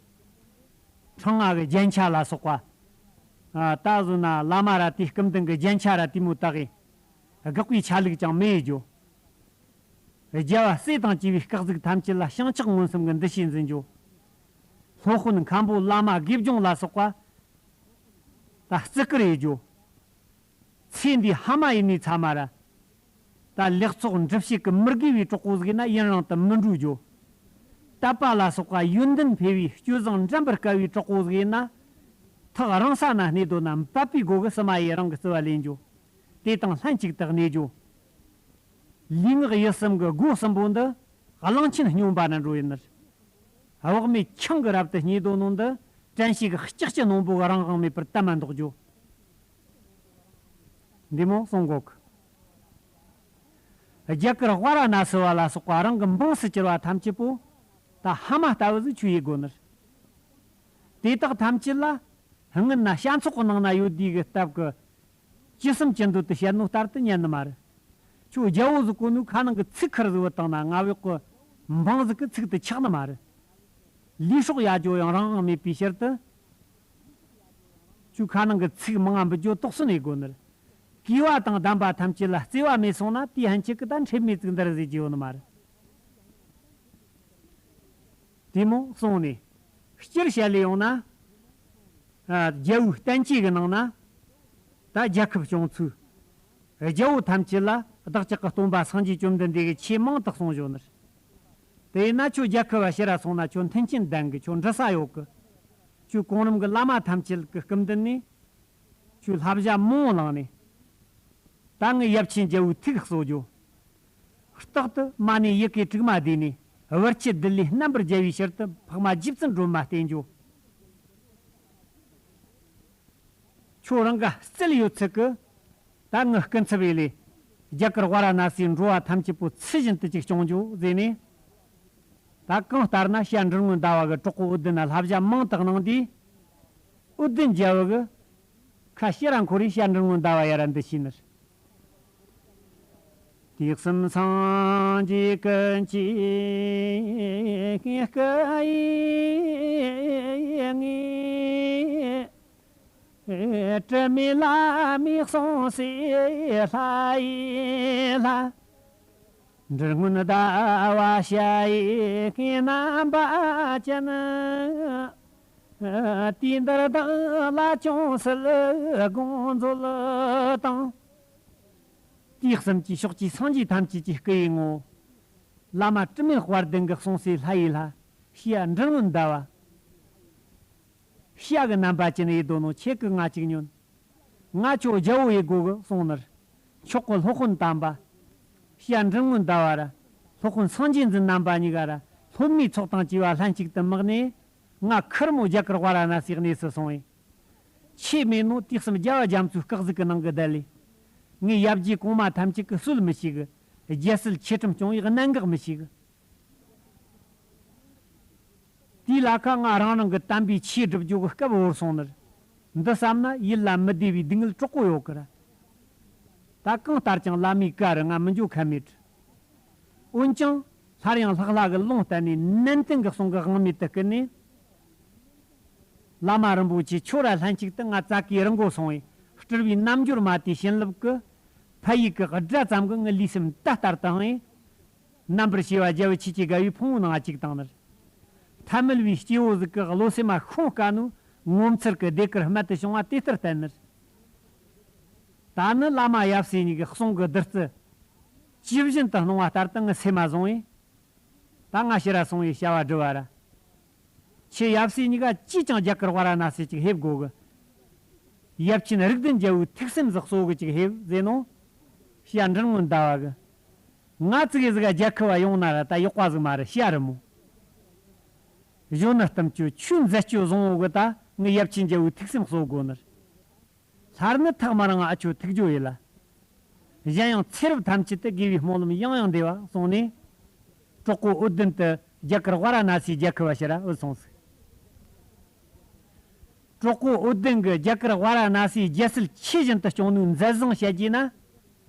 འཕྲང་ང་གི་རྒྱན་ཆ་ལ་སོགས་པ། ཨ། ད་བཟོ་ན་བླ་མ་ར་དེའི་སྐུ་མདུན་གྱི་རྒྱན་ཆ་ར་དེ་མོ་དག་གིས་དགག་པའི་ཆ་ལུགས་ཀྱང་མི་ཡེད་རྒྱུ། རྒྱལ་བ་སྲས་དང་བཅས་པའི་སྐུ་གཟུགས་ཐམས་ཅད་ལ་བྱང་ཆུབ་མངོན་སུམ་གྱི་འདུ་ཤེས་འཛིན་རྒྱུ། སློབ་དཔོན་མཁན་པོ་བླ་མ་དགེ་སྦྱོང་ལ་སོགས་པ། ད་བརྩི་བཀུར་ཡེད་རྒྱུ། ཚེ་འདིའི་ཕ་མ་ཡིན་ནི་ཚ་མ་ར། ད་ལེགས་ཚོགས་འགྲུབ་བྱེད་ཀྱི་མི་དགེ་བའི་གྲོགས་པོ་ཟིག་ཡིན་ན་ཡུན་རིང་དུ་མི་འགྲོ་རྒྱུ། དད་པ་ལ་སོགས་པ་ཡོན་ཏན་འཕེལ་བའི་སྤྱོད་བཟང་འགྲན་པར་དཀའ་བའི་གྲོགས་པོ་ཟིག་ཡིན་ན། ཐག་རིང་ས་ན་གནས་འདོད་ན་འབད་པའི་སྒོ་གིས་བསམ་ཡས་རང་གི་བརྩེ་བ་ལེན་རྒྱུ། དེ་དང་ལྷན་ཅིག་ཏུ་གནས་རྒྱུ། ལུས་ངག་ཡིད་གསུམ་གྱི་སྒོ་གསུམ་པོ་འདི་གླང་ཆེན་སྙོམས་པ་ན་འགྲོ་ཡིན་ནི། འོག་མིན་ཆང་གི་རབ་ཏུ་བསྙེས་དོ་ནོ་འདི། དྲན་ཤེས་ཀྱི་ལྕགས་ཀྱུ་རྣོན་པོ་གིས་རང་དབང་མེད་པར་དམ་མ་འདོགས་རྒྱུ། འདི་མོ་གསུང་གོ་གི། རྒྱ་གར་ཝཱ་ར་ཎ་སི་བ་ལ་སོགས་པ་རང་གི་འབངས་སུ་གྱུར་བ་ཐམས་ཅད་པོ། ད་ཕ་མ་ལྟ་བུ་ཟིག་ཆོས་ཡེད་དགོས་ནི། དེ་དག་ཐམས་ཅད་ལ། སྔོན་ན་བྱ་ཚོགས་ཀྱི་ནང་ན་ཡོད་དུས་ཀྱི་སྟབས་ཀྱིས། ཅི་བསམ་ཅི་འདོད་དུ་བཤད་ནོ་ལྟར་དུ་ཉན་ནི་མ་རེད། ཁྱོད་རྒྱལ་པོ་ཟིག་གོ་ནོ་ཁ་ནང་གི་ཚིག་ཁེར་ཟིག་བུད་བཏང་ན་ང་བོད་ཀྱི་འབངས་ཟིག་གི་ཚིག་དེ་ཆགས་ནི་མ་རེད། ལུས་སྲོག་ཡལ་རྒྱུ་ཡང་རང་དབང་མེད་པའི་ཕྱིར་དུ། ཁྱོད་ཁ་ནང་གི་ཚིག་མང་ང་འབུད་རྒྱུ་དོགས་ཟོན་ཡེད་དགོས་ནི་རེད། གུས་པ་དང་གདམས་པ་ཐམས་ཅད་ལ་བརྩེ་བ་མེད་སོང་ན་དེའི་ཕན་ཆད་ཀྱི་ད་འཕྲེད་མོས་ཚིག་འདི་ར་ཟེར་རྒྱུ་ཡོད་ནི་མ་རེད། དེ་མོ་གསུངས་ནས། སྤྱིར་བཤད་ལས་ཡོང་ན། ཨ། རྒྱལ་པོའི་བསྟན་བཅོས་ཀྱི་ནང་ན། ད་རྒྱལ་ཁབ་སྐྱོང་ཚུལ། རྒྱལ་པོ་ཐམས་ཅད་ལ་བདག་ཅག་གི་སྟོན་པ་སངས་རྒྱས་བཅོམ་ལྡན་འདས་ཀྱིས་ཆོས་མང་དུ་གསུངས་བཞག་ནི། དེས་ན་ཁྱོད་རྒྱལ་ཁབ་བ་ཕྱིར་ར་སོང་ན་ཁྱོད་མཐུན་རྐྱེན་ལྡན་གི། ཁྱོད་འདྲི་ས་ཡོད་གི། ཁྱོད་གོང་རིམ་གྱི་བླ་མ་ཐམས་ཅད་ཀྱི་སྐུ་མདུན་ནས། ཁྱོད་བསླབ་བྱ་མང་བོ་བླངས་ནས། ད་ངས་ཡབ་ཆེན་རྒྱལ་པོའི་ཐུགས་གསོ་རྒྱུ། རྟག་ཏུ་མ་ཎི་ཡི་གེ་དྲུག་མ་བཟླས་ནས་བར་ཆད་བདུན་ལས་རྣམ་པར་རྒྱལ་བའི་ཕྱིར་དུ་འཕགས་མ་རྗེ་བཙུན་སྒྲོལ་མ་བསྟེན་རྒྱུ། ཁྱོད་རང་ག་རྩལ་ཡོད་ཚད་ཀྱིས། ད་ངའི་སྐུ་ཚབ་ཡིན་ལས། རྒྱ་གར་ཝཱ་ར་ཎ་སིའི་འགྲོ་བ་ཐམས་ཅད་པོ་ཚུལ་བཞིན་དུ་ཅིག་སྐྱོང་རྒྱུ་ཟེར་ནས། ད་གང་ལྟར་ན་བྱ་འབྲིང་བུ་ཟླ་བ་གིས་གྲོགས་པོ་འོད་ལྡན་ལ་བསླབ་བྱ་མང་དུ་གནང་དུས། འོད་ལྡན་རྒྱལ་པོ་གིས་ཁ་ཕྱིར་ར་འཁོར་རེ་བྱ་འབྲིང་བུ་ཟླ་བ་ཡར་ར་འདི་བྱས་ནས། དུས་གསུམ་སངས་རྒྱས་ཀུན་གྱི་སྐུ་ཡི་ངོས། དྲི་མེད་བླ་མའི་གསུང་སྲས་ལྷ་ཡི་ལྷ། འབྲི་སྔོན་ཟླ་བ་ཞྭ་ཡི་རྣམ་པ་ཅན། དུས་འདིར་བདག་ལ་ཅུང་ཟད་དགོངས་མཛོད་དང་། དུས་གསུམ་གྱི་ཕྱོགས་ཀྱི་སངས་རྒྱས་ཐམས་ཅད་ཀྱི་སྐུ་ཡི་ངོ་བོ། བླ་མ་དྲི་མེད་དཔལ་ལྡན་གྱི་གསུང་སྲས་ལྷ་ཡི་ལྷ། ཞྭ་འབྲིང་བུ་ཟླ་བ། ཞྭ་གི་རྣམ་པ་ཅན་ཡེ་དོ་ནོ་ཁྱེད་ཀྱིས་ང་ཅིག་ཉོན། ང་ཁྱོད་རྒྱལ་པོ་ཡེ་དགོ་གི་གསུངས་ནས། མཆོག་གི་སློབ་དཔོན་དམ་པ། ཞྭ་འབྲིང་བུ་ཟླ་བ་ར། སློབ་དཔོན་སངས་རྒྱས་འཛིན་རྣམ་པ་གཉིས་ཀ་ར་སློབ་མའི་ཚོགས་དང་བཅས་པ་ལྷན་ཅིག་ཏུ་དམག་ནས། ང་ཁེར་མོ་རྒྱ་གར་ཝཱ་ར་ཎ་སིའི་གནས་སུ་སོང་བས། ཁྱེད་མེད་ནོ་དུས་གསུམ་རྒྱལ་བ་རྒྱ་མཚོའི་སྐུ་གཟུགས་ཀྱི་ནང་གི་བསྡད་ལས། ངས་ཡབ་རྗེ་གོང་མ་ཐམས་ཅད་ཀྱི་གསོད་མི་ཤེས་གི། རྒྱལ་སྲིད་ཆེ་ཁྲིམས་སྐྱོང་བའི་གནད་འགག་མི་ཤེས་གི། དེའི་ལ་ཁ་ང་རང་རང་གི་དམ་པའི་ཆོས་སྒྲུབ་རྒྱུ་གི་སྐབས་བོར་སོང་ནས། འདི་བསམ་ན་ཡིད་ལ་མི་བདེ་བའི་སྡུག་བསྔལ་དྲག་པོ་ཡོད་གི་ར། ད་གང་ལྟར་ཀྱང་བླ་མའི་བཀའ་རུ་ང་མི་འགྱོ་ཁ་མེད། འོན་ཀྱང་སླར་ཡང་ལྷག་ལྷ་གི་ལུང་བསྟན་ནས་ནན་ཏན་གྱི་གསུང་གི་དབང་མེད་དུ་བསྐུལ་ནས། བླ་མ་རིན་པོ་ཆེ་ཁྱོད་ར་ལྷན་ཅིག་ཏུ་ང་ཙ་གི་རི་མགོ་སོང་བས་སྤྲུལ་པའི་རྣལ་འབྱོར་མ་དེའི་བྱིན་རླབས་ཀྱིས། ཕ་ཡུལ་གྱི་དགྲ་ཙམ་གྱིས་ངའི་ལུས་སེམས་ད་ལྟར་དུའང་། རྣམ་པར་ཕྱེ་བ་རྒྱལ་པོ་ཆོས་ཀྱི་དགའ་བའི་ཕུང་པོའི་ནང་གཅིག་བཏང་ནས། ཐ་མལ་བའི་སྐྱེ་བོ་ཟིག་གི་བློ་སེམས་མ་ཤོང་དཀའ་ནོ་ངོ་མཚར་གྱི་ཟློས་གར་རྨད་དུ་བྱུང་བ་དེ་ལྟར་བསྟན་ནས། ད་ནི་བླ་མ་ཡབ་སྲས་གཉིས་ཀྱི་གསུང་གི་བདུད་རྩི། ཇི་བཞིན་དུ་སྣང་བ་ལྟར་དུ་ངའི་སེམས་མ་བཟུང་བས། ད་ང་ཕྱིར་ར་སོང་བའི་བྱ་བ་སྒྲུབ་པ་ར། ཁྱེད་ཡབ་སྲས་གཉིས་ཀ་ཅིས་ཀྱང་རྒྱ་གར་ཝཱ་ར་ཎ་སི་ཅིག་ཕེབས་དགོ་གི། ཡབ་ཆེན་རིགས་ལྡན་རྒྱལ་པོའི་ཐུགས་སེམས་ཟིག་གསོ་གི་ཅིག་ཕེབས་ཟེར་ནོ། ཞྭ་འབྲིང་བུ་ཟླ་བ་གིས། ང་ཙི་གེ་ཟིག་ག་རྒྱལ་ཁབ་བ་ཡོང་ན་ར་ད་ཡག་པ་ཟིག་མ་རེད་ཞྭ་རི་མོ། གཞོན་ནུ་གཏམ་ཆོས་ཆོས་མཛད་སྤྱོད་བཟང་བོ་གི་ད་ངའི་ཡབ་ཆེན་རྒྱལ་པོའི་ཐུགས་སེམས་གསོ་དགོ་ནི། སླར་ནི་ཐག་མ་རིང་ཨ་ཆོ་ཐུག་རྒྱུ་ཡིན་ལ། གཞན་ཡང་ཚེ་རབས་ཐམས་ཅད་དུ་དགེ་བའི་སྨོན་ལམ་ཡང་ཡང་འདེབས་པ་གསུངས་ནས། གྲོགས་པོ་འོད་ལྡན་དུ་རྒྱ་གར་ཝཱ་ར་ཎ་སིའི་རྒྱལ་ཁབ་བ་ཕྱིར་ར་འོད་སོང་ཟིག་གྲོགས་པོ་འོད་ལྡན་གྱིས་རྒྱ་གར་ཝཱ་ར་ཎ་སིའི་རྒྱལ་སྲིད་ཆོས་བཞིན་དུ་སྐྱོང་ནུས་མཛད་བཟང་བྱས་རྗེས་ན།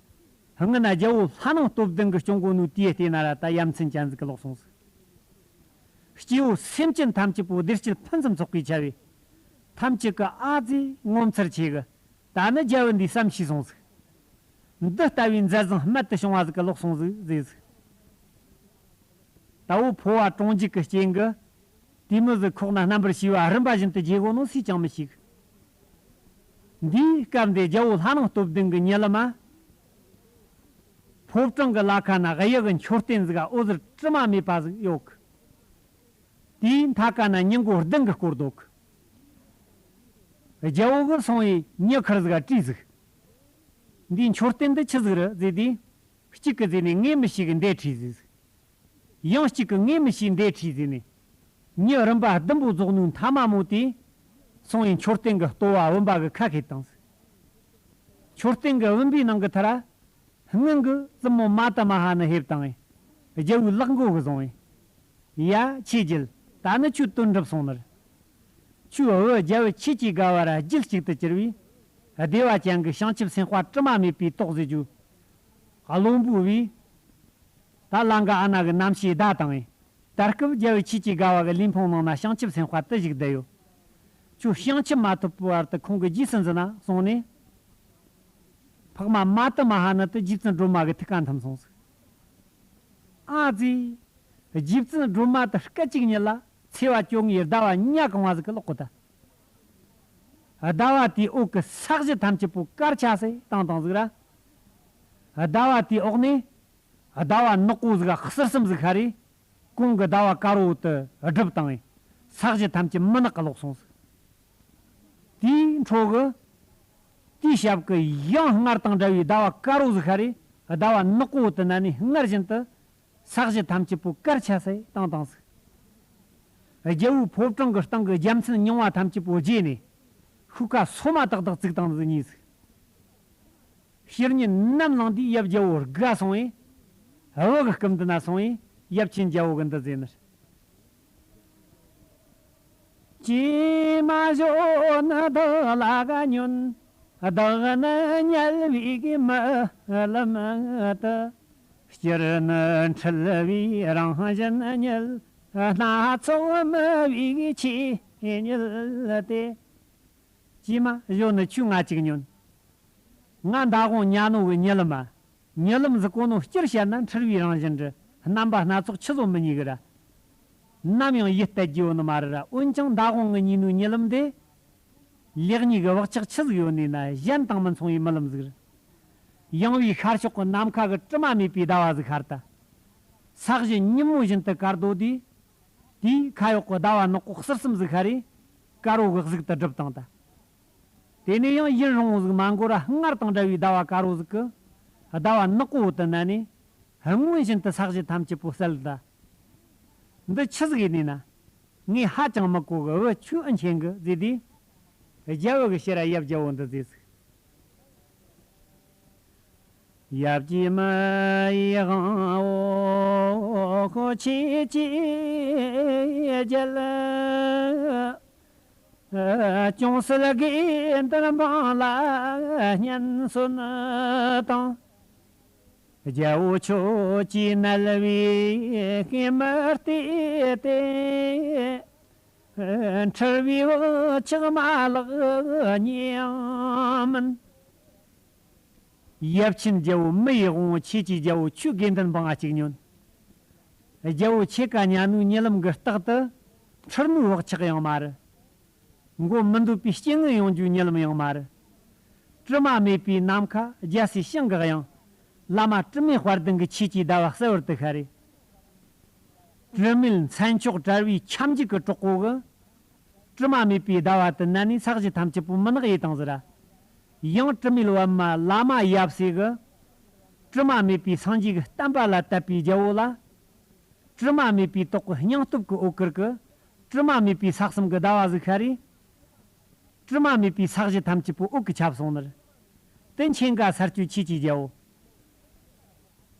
སྔོན་ན་རྒྱལ་པོ་ལྷ་ནང་སྟོབས་ལྡན་གྱིས་སྐྱོང་གོ་ནུས་དེའི་ལྟས་ན་ར་ད་ཡ་མཚན་ཅན་ཟིག་གི་ལོག་སོང་ཟིག་སྐྱེ་བོ་སེམས་ཅན་ཐམས་ཅད་པོ་བདེ་སྐྱིད་ཕུན་སུམ་ཚོགས་པའི་ཆ་བས། ཐམས་ཅད་ཀྱིས་ཨ་ཙི་ངོ་མཚར་ཆེ་གི། ད་ནི་རྒྱལ་པོ་འདིས་བསམ་ཤེས་སོང་ཟིག་འདི་ལྟ་བུའི་མཛད་བཟང་རྨད་དུ་བྱུང་བ་ཟིག་གི་ལོག་སོང་ཟིག་ཟེར་ཟིག་ད་འོ་ཕོ་བ་གྲོང་འཇུག་གི་རྐྱེན་གྱིས། དེ་མོ་ཟིག་ཁོག་ན་རྣམ་པར་ཕྱེ་བ་རིམ་པ་བཞིན་དུ་རྒྱས་གོ་ནོ་སུས་ཀྱང་མི་ཤེས་གི། འདིའི་སྐབས་འདི་རྒྱལ་པོ་ལྷ་ནང་སྟོབས་ལྡན་གྱི་ཉེ་ལམ་མ། ཕོ་བྲང་གི་ལ་ཁ་ན་གཡུ་གི་མཆོད་རྟེན་ཟིག་ག་འོད་ཟེར་དྲི་མ་མེད་པ་ཟིག་ཡོད་གི། དེའི་མཐའ་ཁ་ན་མྱི་མགོ་ལྡིང་གི་སྐོར་འདུག་རྒྱལ་པོ་གིས་སོང་བས་མྱི་ཁར་ཟིག་ག་དྲིས་ཟིག་འདིའི་མཆོད་རྟེན་འདི་ཆི་ཟིག་རེད་ཟེར་དུས། གཅིག་གིས་ཟེར་ནས་ངས་མི་ཤེས་གི་འདི་དྲིས་ཟིག་ཡང་གཅིག་གིས་ངས་མི་ཤེས་འདི་དྲིས་ཟེར་ནས། མྱི་རིམ་པ་བདུན་པོ་རྫོགས་ནུས་མཐའ་མ་མོ་དེ། སོང་བས་མཆོད་རྟེན་གྱི་ལྟོ་བ་བུམ་པ་གི་ཁ་ཁེབས་བཏང་ཟིག་མཆོད་རྟེན་གྱི་བུམ་པའི་ནང་གི་མཐར། སྔོན་གྱི་བཙུན་མོ་མ་ཏི་མ་ཧ་ནི་ཕེབས་བཏང་བས། རྒྱལ་པོའི་ལག་མགོ་གིས་བཟུང་བས། ཡ་ཆོས་རྒྱལ། ད་ནི་ཁྱོད་དོན་འགྲུབ་སོང་ནི། ཁྱོད་བུ་རྒྱལ་པོ་ཆོས་ཀྱི་དགའ་བ་ར་རྒྱུད་གཅིག་ཏུ་གྱུར་བས། བདེ་བ་ཅན་གྱི་བྱང་ཆུབ་སེམས་དཔའ་དྲི་མ་མེད་པའི་ཏོག་ཟེར་རྒྱུ། བློན་པོ་བས། ད་ལང་ཀ་ཨ་ན་གི་རྣམ་ཤེས་བདག་བཏང་བས། ད་སྐབས་རྒྱལ་པོ་ཆོས་ཀྱི་དགའ་བ་གི་ལུས་ཕུང་ནང་ན་བྱང་ཆུབ་སེམས་དཔའ་དུ་བཞུགས་བསྡད་ཡོད། ཁྱོད་བྱང་ཆུབ་མ་ཐོབ་བར་དུ་ཁོང་གི་རྗེས་སུ་འཛིན་ན་གསུངས་ནས། འཕགས་མ་མ་ཏི་མ་ཧ་ནི་དེ་རྗེ་བཙུན་སྒྲོལ་མ་གི་ཐུགས་ཀ་འཐིམ་སོང་ཟིག་ཨ་ཙི། རྗེ་བཙུན་སྒྲོལ་མ་དེ་སྐད་ཅིག་ཉིད་ལ་ཚེས་པ་བཅོ་ལྔའི་ཟླ་བ་ཉ་གང་བ་ཟིག་གི་ལོག་གོ་ད། ཟླ་བ་དེའི་འོག་གི་ས་གཞི་ཐམས་ཅད་པོ་དཀར་ཆག་སེ་བཏང་བཏང་ཟིག་ར། ཟླ་བ་དེའི་འོག་ནས་ཟླ་བ་ནག་པོ་ཟིག་ག་གསེར་སྲམ་ཟིག་ཤར་རེ། གོང་གི་ཟླ་བ་དཀར་བོ་དེ་བསྒྲིབས་བཏང་བས། ས་གཞི་ཐམས་ཅད་མུན་ནག་གི་ལོག་སོང་ཟིག་དེའི་འཕྲོ་གི་ དེའི་ཞབས་ཀྱི་ཡང་སྔར་དང་འདྲ་བའི་ཟླ་བ་དཀར་པོ་ཟིག་ཤར་རེ། ཟླ་བ་ནག་པོ་དེ་ན་ནས་སྔར་བཞིན་དུ་ས་གཞི་ཐམས་ཅད་པོ་དཀར་ཆ་སེ་བཏང་བཏང་ཟིག་རྒྱལ་པོའི་ཕོ་བྲང་གི་སྟེང་གི་རྒྱལ་མཚན་རྙིང་བ་ཐམས་ཅད་པོ་བརྗེས་ནས་ཤུགས་ཁ་སོ་མ་ཏག་ཏག་བཙུགས་བཏང་ཟིག་གཉིས་ཟིག་ཕྱི་ཉིན་ནམ་ལངས་དུས་ཡབ་རྒྱལ་པོ་དགའ་སོང་བས། བུ་གི་སྐུ་མདུན་ན་སོང་བས་ཡབ་ཆེན་རྒྱལ་པོ་གི་འདི་ཟེར་ནི། ཀྱེ་མ་གཞོན་ནུ་བདག་ལ་ག་ཉོན། བདག་ནི་དམྱལ་བའི་རྨི་ལམ་དུ། སྤྱིར་ནི་འཁྲུལ་བའི་རང་བཞིན་དམྱལ། སྣ་ཚོགས་རྨི་བའི་ཆོས་ཉིད་དེ། ཀྱེ་མ་གཞོན་ནུ་ཁྱོས་ང་ཅིག་ཉོན། ང་མདང་དགོང་ཉལ་ནོ་གི་རྨི་ལམ་མ། རྨི་ལམ་ཟིག་གོ་ནོ་སྤྱིར་བཤད་ན་འཁྲུལ་བའི་རང་བཞིན་རེད། རྣམ་པ་སྣ་ཚོགས་ཆི་བཟོ་མི་རྨི་གི་ར། ནམ་ཡང་ཡིད་གཏད་རྒྱུ་ཡོད་ནི་མ་རེད་ར། འོན་ཀྱང་མདང་དགོང་ངི་རྨི་ནོའི་རྨི་ལམ་དེ། ལེགས་ཉེས་ཀྱི་བག་ཆགས་ཆི་ཟིག་ཡོད་ནི་ན་གཞན་དང་མི་མཚུངས་པའི་རྨི་ལམ་ཟིག་རེད། ཡངས་པའི་ཤར་ཕྱོགས་ཀྱི་ནམ་མཁའ་གི་དྲི་མ་མེད་པའི་ཟླ་བ་ཟིག་ཤར་ད། ས་གཞི་ཉིན་མོ་བཞིན་དུ་དཀར་རྡོ་དེ། དེའི་ཁ་གཡོག་གི་ཟླ་བ་ནག་པོ་གསུར་གསུམ་ཟིག་ཤར་རེ། དཀར་པོ་གི་གཟུགས་དེ་བསྒྲིབས་བཏང་ད། དེ་ནས་ཡང་ཡུན་རིང་བོ་ཟིག་མ་འགོར་ར་སྔར་དང་འདྲ་བའི་ཟླ་བ་དཀར་པོ་ཟིག་གི་ཟླ་བ་ནག་པོ་བོ་དེ་ན་ནས་སྔོན་བཞིན་དུ་ས་གཞི་ཐམས་ཅད་པོ་གསལ་ད། འདི་ཆི་ཟིག་ཡིན་ནི་ན། ངས་ཧ་ཅང་མི་གོ་གི། བུ་ཁྱོས་ཨེ་མཁྱེན་གི་ཟེར་དུས། རྒྱལ་པོ་གི་ཕྱིར་ར་ཡབ་རྒྱལ་པོ་འདི་ཟེར་ཟིག་ཡབ་ཀྱེ་མ་ཡི་དབང་པོ་ཁྱེད་ཀྱི་རྒྱལ། ཅུང་ཟད་དགེ་འདུན་འབངས་ལ་སྙན་གསོན་དང་། རྒྱལ་པོ་ཁྱོད་ཀྱིས་མནལ་བའི་སྐྱེས་མ་བལྟས་ཏེ། འཁྲུལ་བའི་བུ་ཆགས་མ་ལགས་ཉེ་ཡང་མིན། ཡབ་ཆེན་རྒྱལ་པོ་མི་ཡི་དབང་པོ་ཆོས་ཀྱི་རྒྱལ་པོ་ཁྱོད་དགེ་འདུན་འབངས་ང་གཅིག་ཉོན། རྒྱལ་པོ་ཁྱེད་ཀ་ཉལ་ནོའི་རྨི་ལམ་གི་རྟགས་དེ་འཁྲུལ་ནོའི་བག་ཆགས་ཡང་མ་རེད། མགོ་མི་འདོད་པའི་རྐྱེན་ངན་ཡོང་རྒྱུའི་རྨི་ལམ་ཡང་མ་རེད། དྲི་མ་མེད་པའི་ནམ་མཁའ་རྒྱལ་སྲས་ཞིང་གི་དབྱིངས། བླ་མ་དྲི་མེད་དཔལ་ལྡན་གྱི་ཆོས་ཀྱི་ཟླ་བ་གསལ་བར་དུ་ཤར་རེ། དྲི་མེད་མཚན་མཆོག་བྲལ་བའི་ཁྱབ་འཇུག་གི་གྲོགས་པོ་གི། དྲི་མ་མེད་པའི་ཟླ་བ་དེ་ན་ནས་ས་གཞི་ཐམས་ཅད་པོ་མུན་ནག་ཡེ་བཏང་ཟེར་ར། ཡང་དྲི་མེད་པདྨ་བླ་མ་ཡབ་སྲས་གི། དྲི་མ་མེད་པའི་སངས་རྒྱས་ཀྱི་བསྟན་པ་ལ་དད་པའི་རྒྱལ་པོ་ལ། དྲི་མ་མེད་པའི་ཏོག་གི་སྙིང་སྟོབས་ཀྱི་འོད་དཀར་གི། དྲི་མ་མེད་པའི་ས་གསུམ་གྱི་ཟླ་བ་ཟིག་ཤར་རེ། དྲི་མ་མེད་པའི་ས་གཞི་ཐམས་ཅད་པོ་འོད་ཀྱིས་ཁྱབ་སོང་ནི་རེད། དེ་མཁྱེན་དགའ་ས་བཅུ་ཆོས་ཀྱི་རྒྱལ་པོ།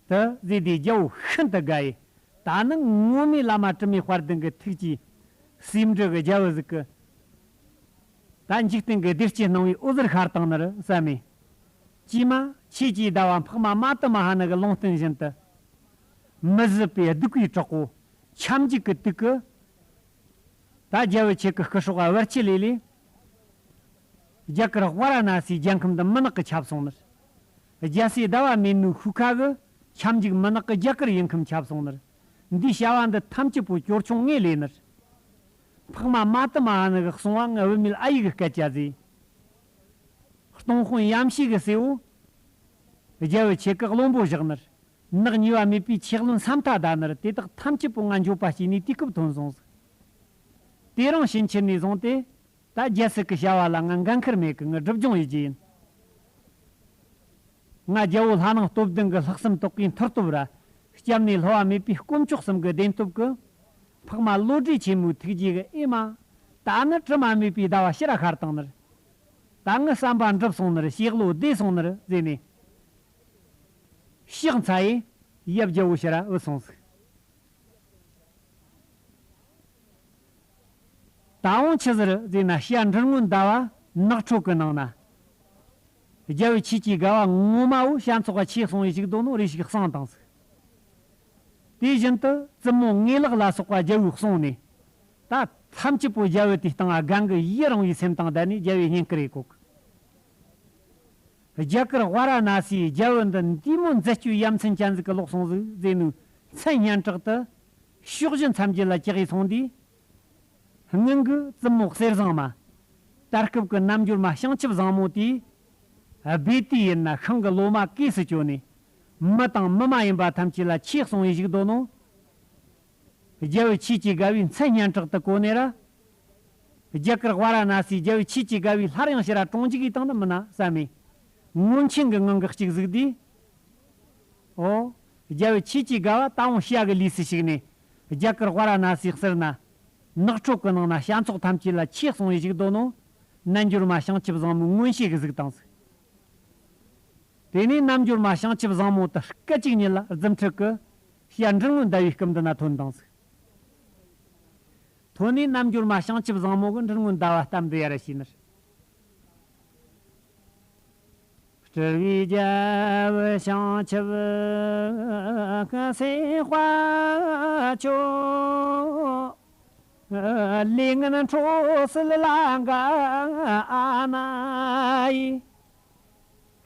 དེ་ཟེར་དུས་རྒྱལ་པོ་ཤིན་ཏུ་དགའ་ཡི། ད་ནི་ངོ་མའི་བླ་མ་དྲི་མེད་དཔལ་ལྡན་གྱི་ཐུགས་ཀྱི་སྲས་འབྲི་གི་རྒྱལ་པོ་ཟིག་གི། ད་འཇིག་རྟེན་གྱི་བདེ་སྐྱིད་སྣང་བའི་འོད་ཟེར་ཤར་བཏང་ནི་རེད་བསམ་མེ། ཀྱེ་མ་ཆོས་ཀྱི་ཟླ་བ་འཕགས་མ་མ་ཏི་མ་ཧཱ་ནི་གི་ལུང་བསྟན་བཞིན་དུ། མི་བཟོད་པའི་གདུག་པའི་གྲོགས་པོ་ཁྱབ་འཇུག་གི་དུག་གི། ད་རྒྱལ་པོ་ཁྱེད་ཀྱི་སྐུ་སྲོག་བར་ཆད་ལས་ལས། རྒྱ་གར་ཝཱ་ར་ཎ་སིའི་རྒྱལ་ཁམས་འདི་མུན་ནག་གིས་ཁྱབ་སོང་ནི་རེད། རྒྱལ་སྲས་ཟླ་བ་མེད་ནོའི་ཤུགས་ཁ་གིས་ཁྱབ་འཇུག་མུན་ནག་གིས་རྒྱ་གར་ཡུལ་ཁམས་ཁྱབ་སོང་ནི་རེད། འདིའི་བྱ་བ་འདི་ཐམས་ཅད་པོ་ཅོར་ཆུང་ངས་ལས་ནི་རེད། འཕགས་མ་མ་ཏི་མ་ཧཱ་ནི་གིས་གསུངས་པ་ངའི་བུད་མེད་ཨ་ཡིག་གི་སྐད་ཆ་ཟེར། སྟོང་དཔོན་ཡམ་ཤེས་ཀྱི་སྲས་པོ། རྒྱལ་པོ་ཁྱེད་ཀྱིས་བློན་པོ་བཞག་ནི་རེད། ནག་ཉེས་པ་མེད་པའི་ཆོས་བློན་ས་མཐའ་བདའ་ནི་རེད། དེ་དག་ཐམས་ཅད་པོ་ང་འགྱོད་པ་སྐྱེས་ནས་དུས་སྐབས་ཐོན་སོང་ཟིག་དེ་རིང་ཕྱིན་ཆད་ནས་བཟུང་སྟེ། ད་རྒྱལ་སྲིད་ཀྱི་བྱ་བ་ལ་ང་འགན་ཁུར་མེད་གི། ངས་སྒྲུབ་སྦྱོང་ཡེད་རྒྱུ་ཡིན། ང་རྒྱལ་པོ་ལྷ་ནང་སྟོབས་ལྡན་གྱི་ལྷག་བསམ་རྟོགས་པའི་མཐུ་སྟོབས་ར། སྐྱབས་གནས་བསླུ་བ་མེད་པའི་དཀོན་མཆོག་གསུམ་གྱི་བདེན་སྟོབས་ཀྱིས། འཕགས་མ་བློ་གྲོས་ཆེན་མོའི་ཐུགས་རྗེ་གིས། ཨེ་མ། ད་ནི་དྲི་མ་མེད་པའི་ཟླ་བ་ཕྱི་ར་ཤར་བཏང་ནི་རེད། ད་ངའི་བསམ་པ་འགྲུབ་སོང་ནི་རེད། བྱིས་བློ་བདེ་སོང་ནི་རེད་ཟེར་ནས། ཕྱག་འཚལ་ཡེ་ཡབ་རྒྱལ་པོའི་ཕྱིར་ར་བུད་སོང་ཟིག་ད་འོང་ཆི་ཟིག་རེད་ཟེར་ན། བྱ་འབྲི་སྔོན་ཟླ་བ་ནག་ཁྲོད་ཀྱི་ནང་ན། རྒྱལ་པོའི་ཆོས་ཀྱི་དགའ་བ་ངོ་མ་བོ་བྱ་ཚོགས་ཀ་ཆས་གསུང་བའི་གཞུག་དོ་ནོ་རེ་ཞིག་གསང་བཏང་ཟིག་དེ་བཞིན་དུ་བཙུན་མོ་ངེས་ལག་ལ་སོགས་པ་རྒྱལ་པོས་གསུངས་ནས། ད་ཐམས་ཅད་པོ་རྒྱལ་པོ་དེའི་སྟེང་ང་དགའ་མགུ་ཡི་རངས་པའི་སེམས་དང་ལྡན་ནས་རྒྱལ་པོའི་བསྙེན་བཀུར་ཡེ་གོ་གི། རྒྱ་གར་ཝཱ་ར་ཎ་སིའི་རྒྱལ་པོ་འདི་འདི་མོ་མཛད་སྤྱོད་ཡ་མཚན་ཅན་ཟིག་གི་ལོག་སོང་ཟིག་ཟེར་ནས་མཚན་སྙན་གྲགས་དེ་ཕྱོགས་བཞི་མཚམས་བརྒྱད་ལ་གྲགས་ཡེ་སོང་དུས། སྔོན་གྱི་བཙུན་མོ་གསེར་བཟང་མ། ད་སྐབས་ཀྱི་རྣལ་འབྱོར་མ་བྱང་ཆུབ་བཟང་མོ་དེས། སྦས་དུས་ཡིན་ན་ཤིང་གི་ལོ་མ་གོས་སུ་གྱོན་ནས། མི་དང་མི་མ་ཡིན་པ་ཐམས་ཅད་ལ་ཆས་གསུང་བའི་གཞུག་དོ་ནོ། རྒྱལ་པོའི་ཆོས་ཀྱི་དགའ་བའི་མཚན་སྙན་གྲགས་དེ་གོ་ནས་ར། རྒྱ་གར་ཝཱ་ར་ཎ་སིའི་རྒྱལ་བུ་ཆོས་ཀྱི་དགའ་བས་སླར་ཡང་ཕྱིར་ར་གྲོང་འཇུག་གིས་བཏང་ནི་མིན་ན་བསམ་མེ། སྔོན་ཆད་གི་ངང་གི་གཅིག་གཟིགས་དུས། ཨོ། རྒྱལ་བུ་ཆོས་ཀྱི་དགའ་བ་ད་འོང་ཤ་གི་ལུས་སུ་ཞིག་ནས། རྒྱ་གར་ཝཱ་ར་ཎ་སིའི་ཟེར་ན། ནགས་ཁྲོད་ཀྱི་ནང་ན་བྱ་ཚོགས་ཐམས་ཅད་ལ་ཆོས་གསུང་བའི་གཞུག་དོན་ནོ། རྣལ་འབྱོར་མ་བྱང་ཆུབ་བཟང་མོའི་མངོན་ཤེས་ཀྱིས་གཟིགས་དང་ཟིག་དེ་ནས་རྣལ་འབྱོར་མ་བྱང་ཆུབ་བཟང་མོ་དེ་སྐད་ཅིག་ཉིད་ལ་རྫུ་འཕྲུལ་གྱིས་བྱ་འབྲི་སྔོན་ཟླ་བའི་སྐུ་མདུན་ན་ཐོན་དང་ཟིག་ཐོན་ནས་རྣལ་འབྱོར་མ་བྱང་ཆུབ་བཟང་མོ་གིས་འབྲི་སྔོན་ཟླ་བ་གཏམ་འདི་ཡར་བྱས་ནི། སྤྲུལ་པའི་རྒྱལ་བུ་བྱང་ཆུབ་སེམས་དཔའ་ཁྱོད། ལས་ངན་འཕྲོ་སྲིད་ལ་འགའ་ཨ་ན་ཡིས།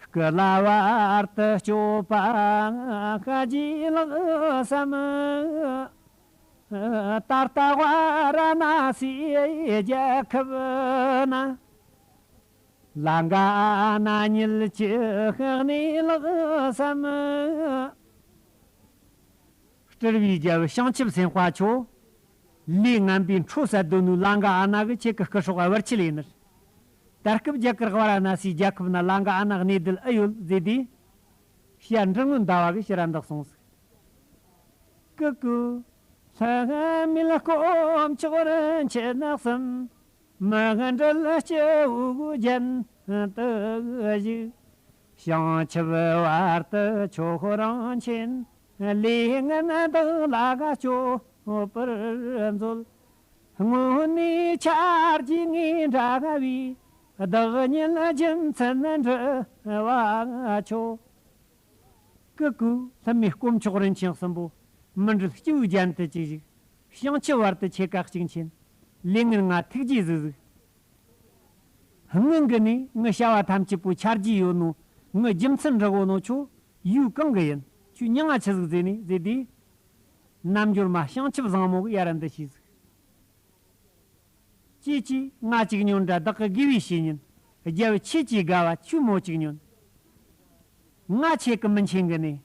སྐུ་ལ་བར་དུ་གཅོད་པ་ག་ཅི་ལགས་སམ། ད་ལྟ་ཝཱ་ར་ཎ་སིའི་རྒྱལ་ཁབ་ན། ལ་འགའ་ཨ་ན་ཉིད་ཀྱི་ཤག་ནས་ལགས་སམ། སྤྲུལ་པའི་རྒྱལ་བུ་བྱང་ཆུབ་སེམས་དཔའ་ཁྱོད། ལས་ངན་པའི་འཕྲོ་བསད་དོ་ནུ་ལ་འགའ་ཨ་ན་གིས་ཁྱེད་ཀྱི་སྐུ་སྲོག་ག་བར་ཆི་ལས་ནི། ད་སྐབས་རྒྱ་གར་ཝཱ་ར་ཎ་སིའི་རྒྱལ་ཁབ་ན་ལ་འགའ་ཨ་ན་གནས་དུལ་ཨེ་ཡོད་ཟེར་དུས། བྱ་འབྲི་སྔོན་ཟླ་བ་གིས་ཕྱིར་ར་འདི་གསུངས་ཟིག་ཀུ་ཀུ། ལྷ་མིའི་དཀོན་མཆོག་རིན་ཆེན་གསུམ། མི་འབྲལ་སྤྱི་བོའི་རྒྱན་དུ་བཞུགས། བྱང་ཆུབ་བར་དུ་ཁྱོད་རང་མཁྱེན། ལས་ངན་དག་ལ་ག་སྐྱོབ་པར་མཛོད། སྔོན་ནས་ཆ་རྒྱུས་ངེས་འདྲ་བའི། བདག་ཉིད་རྒྱུ་མཚན་འདྲི་བ་ཁྱོད། ཀུ་ཀུ། ལྷ་མིའི་དཀོན་མཆོག་རིན་ཆེན་གསུམ་པོ། མི་འབྲལ་སྤྱི་བོའི་རྒྱན་དུ་ཅིག་བཞུགས། བྱང་ཆུབ་བར་དུ་ཁྱེད་ཀ་གཅིག་མཁྱེན། ལས་ངན་ང་ཐུགས་རྗེས་གཟིགས་གཟིགས། སྔོན་གི་ནས་ངི་བྱ་བ་ཐམས་ཅད་པོ་ཆ་རྒྱུས་ཡོད་ནོ། ངི་རྒྱུ་མཚན་འདྲི་གོ་ནོ་ཁྱོད་ཡུལ་གང་གི་ཡིན། ཁྱོད་མྱིང་ང་ཆི་ཟིག་ཟེར་ནས་ཟེར་དུས། རྣལ་འབྱོར་མ་བྱང་ཆུབ་བཟང་མོ་གིས་ཡར་འདི་ཞུས་ཟིག་ཀྱེ་ཀྱེ། ང་བཅུད་ཉོན་དྲ་བདག་གི་དགེ་བའི་བཤེས་གཉེན། རྒྱལ་བུ་ཆོས་ཀྱི་དགའ་བ་ཁྱོད་མོ་བཅུད་ཉོན། ང་ཁྱེད་ཀྱི་མི་མཁྱེན་གི་ནས།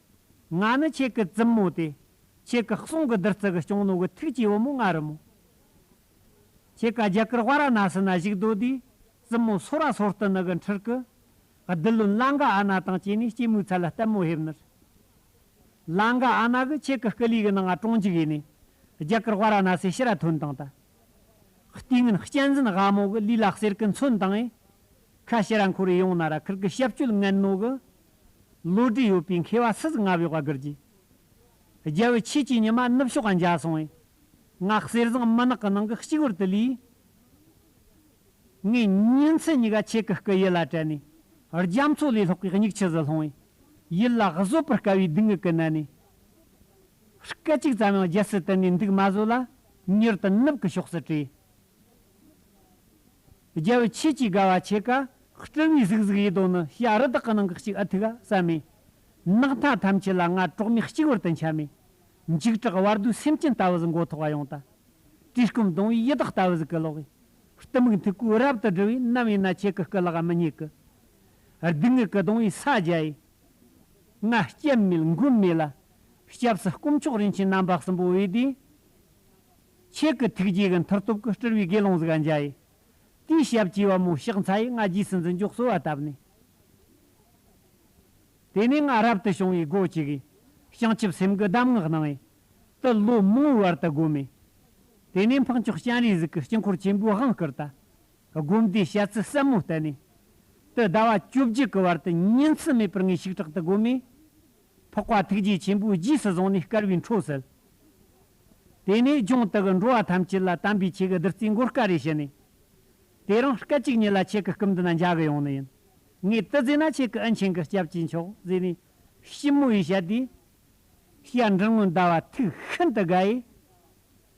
ང་ནི་ཁྱེད་ཀྱི་བཙུན་མོ་སྟེ། ཁྱེད་ཀྱི་གསུང་གི་བདུད་རྩི་གིས་སྐྱོང་ནོ་གི་ཐུགས་ཀྱི་བུ་མོ་ང་རེད་མོ། ཁྱེད་ཀ་རྒྱ་གར་ཝཱ་ར་ཎ་སི་ན་བཞུགས་སྡོད་དུས། བཙུན་མོ་སོ་ར་སོ་ཏི་ནི་གི་འཁྲིས་ཀྱི། བདུད་བློན་ལ་འགའ་ཨ་ན་དང་བཅས་ནས་སྐྱེད་མོས་ཚལ་ལ་ལྟད་མོ་ཕེབས་ནི། ལ་འགའ་ཨ་ན་གིས་ཁྱེད་ཀྱི་སྐུ་ལུས་ཀྱི་ནང་ང་གྲོང་འཇུག་ཡས་ནས། རྒྱ་གར་ཝཱ་ར་ཎ་སི་ཕྱིར་ར་ཐོན་དང་ད། ལྟས་ངན་གཅན་གཟན་ཝ་མོ་གི་ལུས་ལ་གསེར་གྱི་མཚོན་བཏང་ངས། ཁ་ཕྱིར་ར་འཁོར་རེ་ཡོང་ན་ར་ཁིར་གི་ཞབས་ཀྱུ་ངན་ནོ་གི། ལོ་འདྲེ་ཡོད་པའི་མཁས་པ་སུ་ཟིག་ང་བའི་བ་གིར་གྱིས། རྒྱལ་བུ་ཆོས་ཀྱི་ཉི་མ་ནུབ་ཕྱོགས་ང་འཇའ་སོང་ངས། ང་གསེར་ཟངས་མུན་ནག་གི་ནང་གི་གཅིག་བུར་དུ་ལུས། ངས་ཉིན་མཚན་གཉིས་ཀ་ཁྱེད་ཀྱི་སྐུ་ཡིད་ལ་དྲན་ནས། རྒྱ་མཚོ་ལས་ལྷག་པའི་མྱིག་ཆུ་ཟིག་ལྷུང་བས། ཡིད་ལ་བཟོད་པར་དཀའ་བའི་སྡུག་བསྔལ་གྱིས་མནར་ནས། སྐད་ཅིག་ཙམ་ཡང་རྒྱལ་སྲིད་དུ་ནས་འདུག་མ་བཟོད་ལ། མྱུར་དུ་ནུབ་ཀྱི་ཕྱོགས་སུ་བྲོས། རྒྱལ་བུ་ཆོས་ཀྱི་དགའ་བ་ཁྱེད་ཀ་སྤྲུལ་བའི་གཟུགས་གཟུགས་ཡིད་དོ་ནི་བྱ་རི་དྭགས་ཀྱི་ནང་གི་གཅིག་ཨེ་ཐུག་ག་བསམ་མེ། ནགས་མཐའ་ཐམས་ཅད་ལ་ང་གྲོག་མའི་གཅིག་བུར་དུ་འཁྱམས་མེ། འཇིགས་སྐྲག་བར་དོའི་སེམས་ཅན་ལྟ་བུ་ཟིག་མགོ་ཐོག་ག་ཡོང་ད། བཀྲེས་སྐོམ་གདུང་བའི་ཡི་དྭགས་ལྟ་བུ་ཟིག་གི་ལོག་གིས། གཏི་མུག་འཐིབས་པོས་རབ་ཏུ་བསྒྲིབས་པས་ནམ་ཡིན་ན་ཁྱེད་ཀྱི་སྐུ་ལག་མི་རྙེད་གི། སྡུག་བསྔལ་གྱི་གདུང་བས་ས་བརྒྱ་ཡི། ང་སྐྱབས་མེད་མགོན་མེད་ལ། སྐྱབས་སུ་དཀོན་མཆོག་རིན་ཆེན་རྣམ་པ་གསུམ་པོ་བོས་དུས། ཁྱེད་ཀྱི་ཐུགས་རྗེ་གི་མཐུ་སྟོབས་ཀྱིས་སྤྲུལ་པའི་དགེ་སློང་ཟིག་ག་མཇལ་ཡི། དེའི་ཞབས་ཀྱི་བ་མོ་ཕྱག་འཚལ་ཡི་ང་རྗེས་སུ་འཛིན་འཇོག་གསོལ་བ་བཏབ་ནས། དེ་ནས་ང་རབ་ཏུ་བྱུང་བའི་སྒོ་གཅིག་གིས། བྱང་ཆུབ་སེམས་ཀྱི་གདམས་ངག་གནང་ངས། དེ་ལོ་མང་བོའི་བར་དུ་བསྒོམ་མེ། དེ་ནས་འཕགས་མཆོག་སྤྱན་རས་གཟིགས་ཀྱི་དཀྱིལ་འཁོར་ཆེན་པོའི་དབང་བསྐུར་ད། སྒོམ་དུས་བྱ་ཚིལ་ཟབ་མོ་བསྟན་ནས། དེ་ཟླ་བ་བཅོ་བརྒྱད་ཀྱི་བར་དུ་ཉིན་མཚན་མེད་པར་ངས་ཞིག་དྲག་ཏུ་བསྒོམ་མེ། འཕགས་པ་ཐུགས་རྗེ་ཆེན་པོའི་རྗེས་སུ་བཟུང་ནས་དཀར་བའི་འཕྲོ་བསལ། དེ་ནས་ལྗོངས་དག་གི་འགྲོ་བ་ཐམས་ཅད་ལ་དམ་པའི་ཆོས་ཀྱི་བདུད་རྩིའི་མགོ་དཀར་རེ་བྱིན་ནས། དེ་རིང་སྐད་ཅིག་ཉིད་ལ་ཁྱེད་ཀྱི་སྐུ་མདུན་ན་མཇལ་གི་ཡོང་ནི་ཡིན། ངས་དེ་ཟེར་ན་ཁྱེད་ཀྱི་ཨན་ཆེན་གྱི་སྐྱབས་ཀྱིས་མཆོག་ཟེར་ནས་ཞིབ་མོ་ཡིས་བཤད་དུས། བྱ་འབྲི་སྔོན་ཟླ་བ་ཐུགས་ཤིན་ཏུ་དགའ་ཡིས།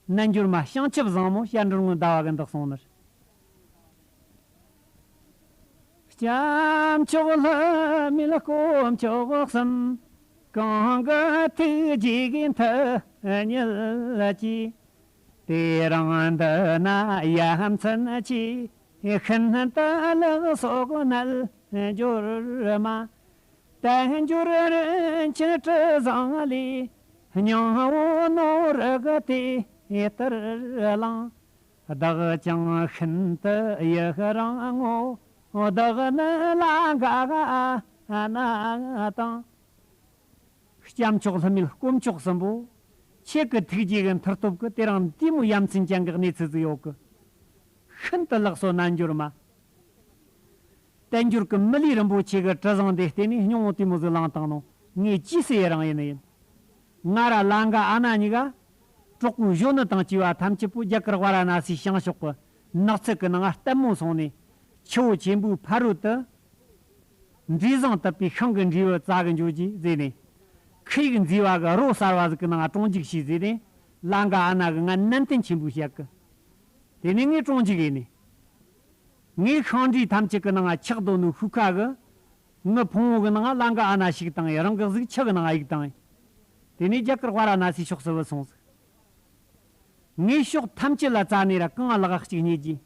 རྣལ་འབྱོར་མ་བྱང་ཆུབ་བཟང་མོ་བྱ་འབྲི་སྔོན་ཟླ་བ་གིས་འདི་གསུངས་ནི། སྐྱབས་མཆོག་ལྷ་མིའི་དཀོན་མཆོག་གསུམ། གང་གི་ཐུགས་རྗེ་གི་མཐུ་ཉིད་ཀྱིས། དེ་རིང་འདི་ན་ཡ་མཚན་ཆེ། ཤིན་ཏུ་ལེགས་སོ་རྣལ་འབྱོར་མ། དལ་འབྱོར་རིན་ཆེན་དྲི་བཟང་ལས། སྙིང་པོ་ནོར་གྱི་དེ་ལྟར་བླངས། བདག་ཀྱང་ཤིན་ཏུ་ཡི་རང་ངོ་། བདག་ནི་ལ་འགའ་ན་དང་། སྐྱབས་མཆོག་ལྷུ་མེད་དཀོན་མཆོག་གསུམ་པོ། ཁྱེད་ཀྱི་ཐུགས་རྗེ་གི་མཐུ་སྟོབས་ཀྱིས་དེ་རིང་འདི་མོ་ཡ་མཚན་ཅན་གྱི་གནས་ཚུལ་ཟིག་ཡོད་གི། ཤིན་ཏུ་ལགས་སོ་རྣལ་འབྱོར་མ། དལ་འབྱོར་གྱི་མི་ལུས་རིན་པོ་ཆེ་གི་དྲི་བཟང་འདི་བརྟེན་ནས་སྙིང་པོ་དེ་མོ་ཟིག་བླངས་བཏང་ནོ། ངས་ཅི་ཟེར་ཡི་རང་ཡིན་ཡིན། ང་ར་ལ་འགའ་ཨ་ན་གཉིས་ཀ། གྲོགས་པོའི་གཞོན་ནུ་དང་བཅས་པ་ཐམས་ཅད་པོ་རྒྱ་གར་ཝཱ་ར་ཎ་སིའི་བྱང་ཕྱོགས་ཀྱི་ནགས་ཚལ་གྱི་ནང་ལྟད་མོ་སོང་ནས། ཆུ་བོ་ཆེན་པོའི་ཕ་རོལ་དུ། འབྲས་བཟང་དུད་པའི་ཤིང་གི་འབྲས་བུ་བཙའ་གི་འགྱོ་རྒྱུ་ཟེར་ནས། ཁི་ཡིག་མཛེས་པ་གི་རོ་གསར་བ་ཟིག་གི་ནང་དྲོང་འཇུག་བྱོས་ཟེར་ནས། ལ་འགའ་ཨ་ན་གིས་ང་ནན་ཏན་ཆེན་པོས་བཤད་གི། དེ་ནས་ངས་དྲོང་འཇུག་ཡིན་ནས། ངའི་ཤིང་འབྲས་ཐམས་ཅད་ཀྱི་ནང་ཆགས་སྡོད་ནོ་ཤུགས་ཁ་གི། ངའི་ཕུང་བོ་གི་ནང་ལ་འགའ་ཨ་ན་ཞིག་བཏང་ཡི། རང་གི་གཟུགས་ཆུ་གི་ནང་གཡུགས་བཏང་ཡི། དེ་ནས་རྒྱ་གར་ཝཱ་ར་ཎ་སིའི་ཕྱོགས་སུ་བུད་སོང་ཟིག། ངས་ཕྱོགས་ཐམས་ཅད་ལ་བཙལ་ནས་ར་གང་ལག་གཅིག་རྙེད་རྒྱུ།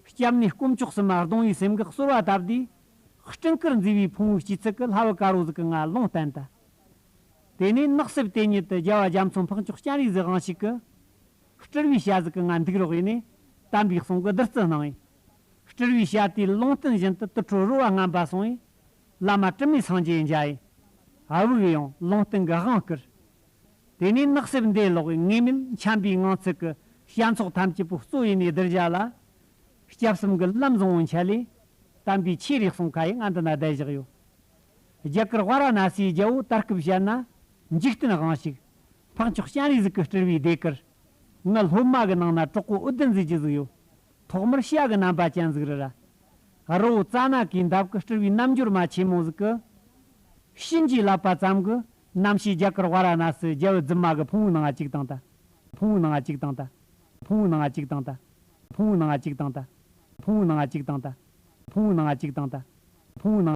སྐྱབས་གནས་དཀོན་མཆོག་གསུམ་མ་གདུང་བའི་སེམས་འགག་གསོལ་བ་བཏབ་དུས། སྤྲིན་དཀར་མཛེས་པའི་ཕུང་བོའི་སྐྱེད་ཚལ་གྱི་ལྷ་བུ་དཀར་པོ་ཟིག་གིས་ང་ལུང་བསྟན་ད། དེ་ནས་ནགས་གསེབ་དེ་ཉིད་དུ་རྒྱལ་བ་རྒྱ་མཚོ་འཕགས་མཆོག་སྤྱན་རས་གཟིགས་དབང་ཕྱུག་གིས། སྤྲུལ་པའི་ཞྭ་ཟིག་གིས་ང་འདུག་རོགས་ཡས་ནས། དམ་པའི་གསུང་གི་བདུད་རྩི་གནང་ཡི། སྤྲུལ་པའི་ཞྭ་དེའི་ལུང་བསྟན་བཞིན་དུ་དུར་ཁྲོད་རོལ་བ་རྔམ་པ་སོང་ཡི། བླ་མ་དྲི་མེད་སངས་རྒྱས་མཇལ་ཡི། དབུགས་ཡང་ལུང་བསྟན་གྱི་དབང་བསྐུར། དེ་ནས་ནགས་གསེབ་འདི་ལོག་ངེས་མེད་འཁྱམས་པའི་ངང་ཚུལ་གྱི་ཞྭ་ཚོགས་ཐམས་ཅད་པོ་གཙོ་ཡིན་ནས་གདུལ་བྱ་ལ། སྐྱབས་གསུམ་གྱི་ལམ་བཟང་བོ་འཆད་ལས། དམ་པའི་ཆོས་རིག་གསུང་ཁ་ཡི་ང་འདི་ན་བསྡད་བཞག་ཡོད། རྒྱ་གར་ཝཱ་ར་ཎ་སིའི་རྒྱལ་པོ་དར་སྐབས་བཤད་ན། འཇིག་རྟེན་དབང་ཕྱུག། འཕགས་མཆོག་སྤྱན་རས་གཟིགས་ཀྱི་སྤྲུལ་པའི་ཟློས་གར། ངའི་སློབ་མ་གི་ནང་ན་གྲོགས་པོ་འོད་ལྡན་ཟེར་རྒྱུ་ཟིག་ཡོད། ཐོག་མར་ཞྭ་གི་རྣམ་པ་ཅན་ཟིག་རེད་ར། རི་བོ་ཙ་ན་གའི་འདབས་ཀྱི་སྤྲུལ་པའི་རྣལ་འབྱོར་མ་ཆེན་མོ་ཟིག་གིས། གཤིན་རྗེའི་བསླབ་པ་ཙམ་གྱིས་ནམ་ཞིག་རྒྱ་གར་ཝཱ་ར་ཎ་སི་རྒྱལ་བུ་རྫུན་མ་གི་ཕུང་བོའི་ནང་ང་བཅུག་བཏང་ད། ཕུང་བོའི་ནང་ང་བཅུག་བཏང་ད། ཕུང་བོའི་ནང་ང་བཅུག་བཏང་ད། ཕུང་བོའི་ནང་ང་བཅུག་བཏང་ད། ཕུང་བོའི་ནང་ང་བཅུག་བཏང་ད། ཕུང་བོའི་ནང་ང་བཅུག་བཏང་ད། ཕུང་བོའི་ནང་།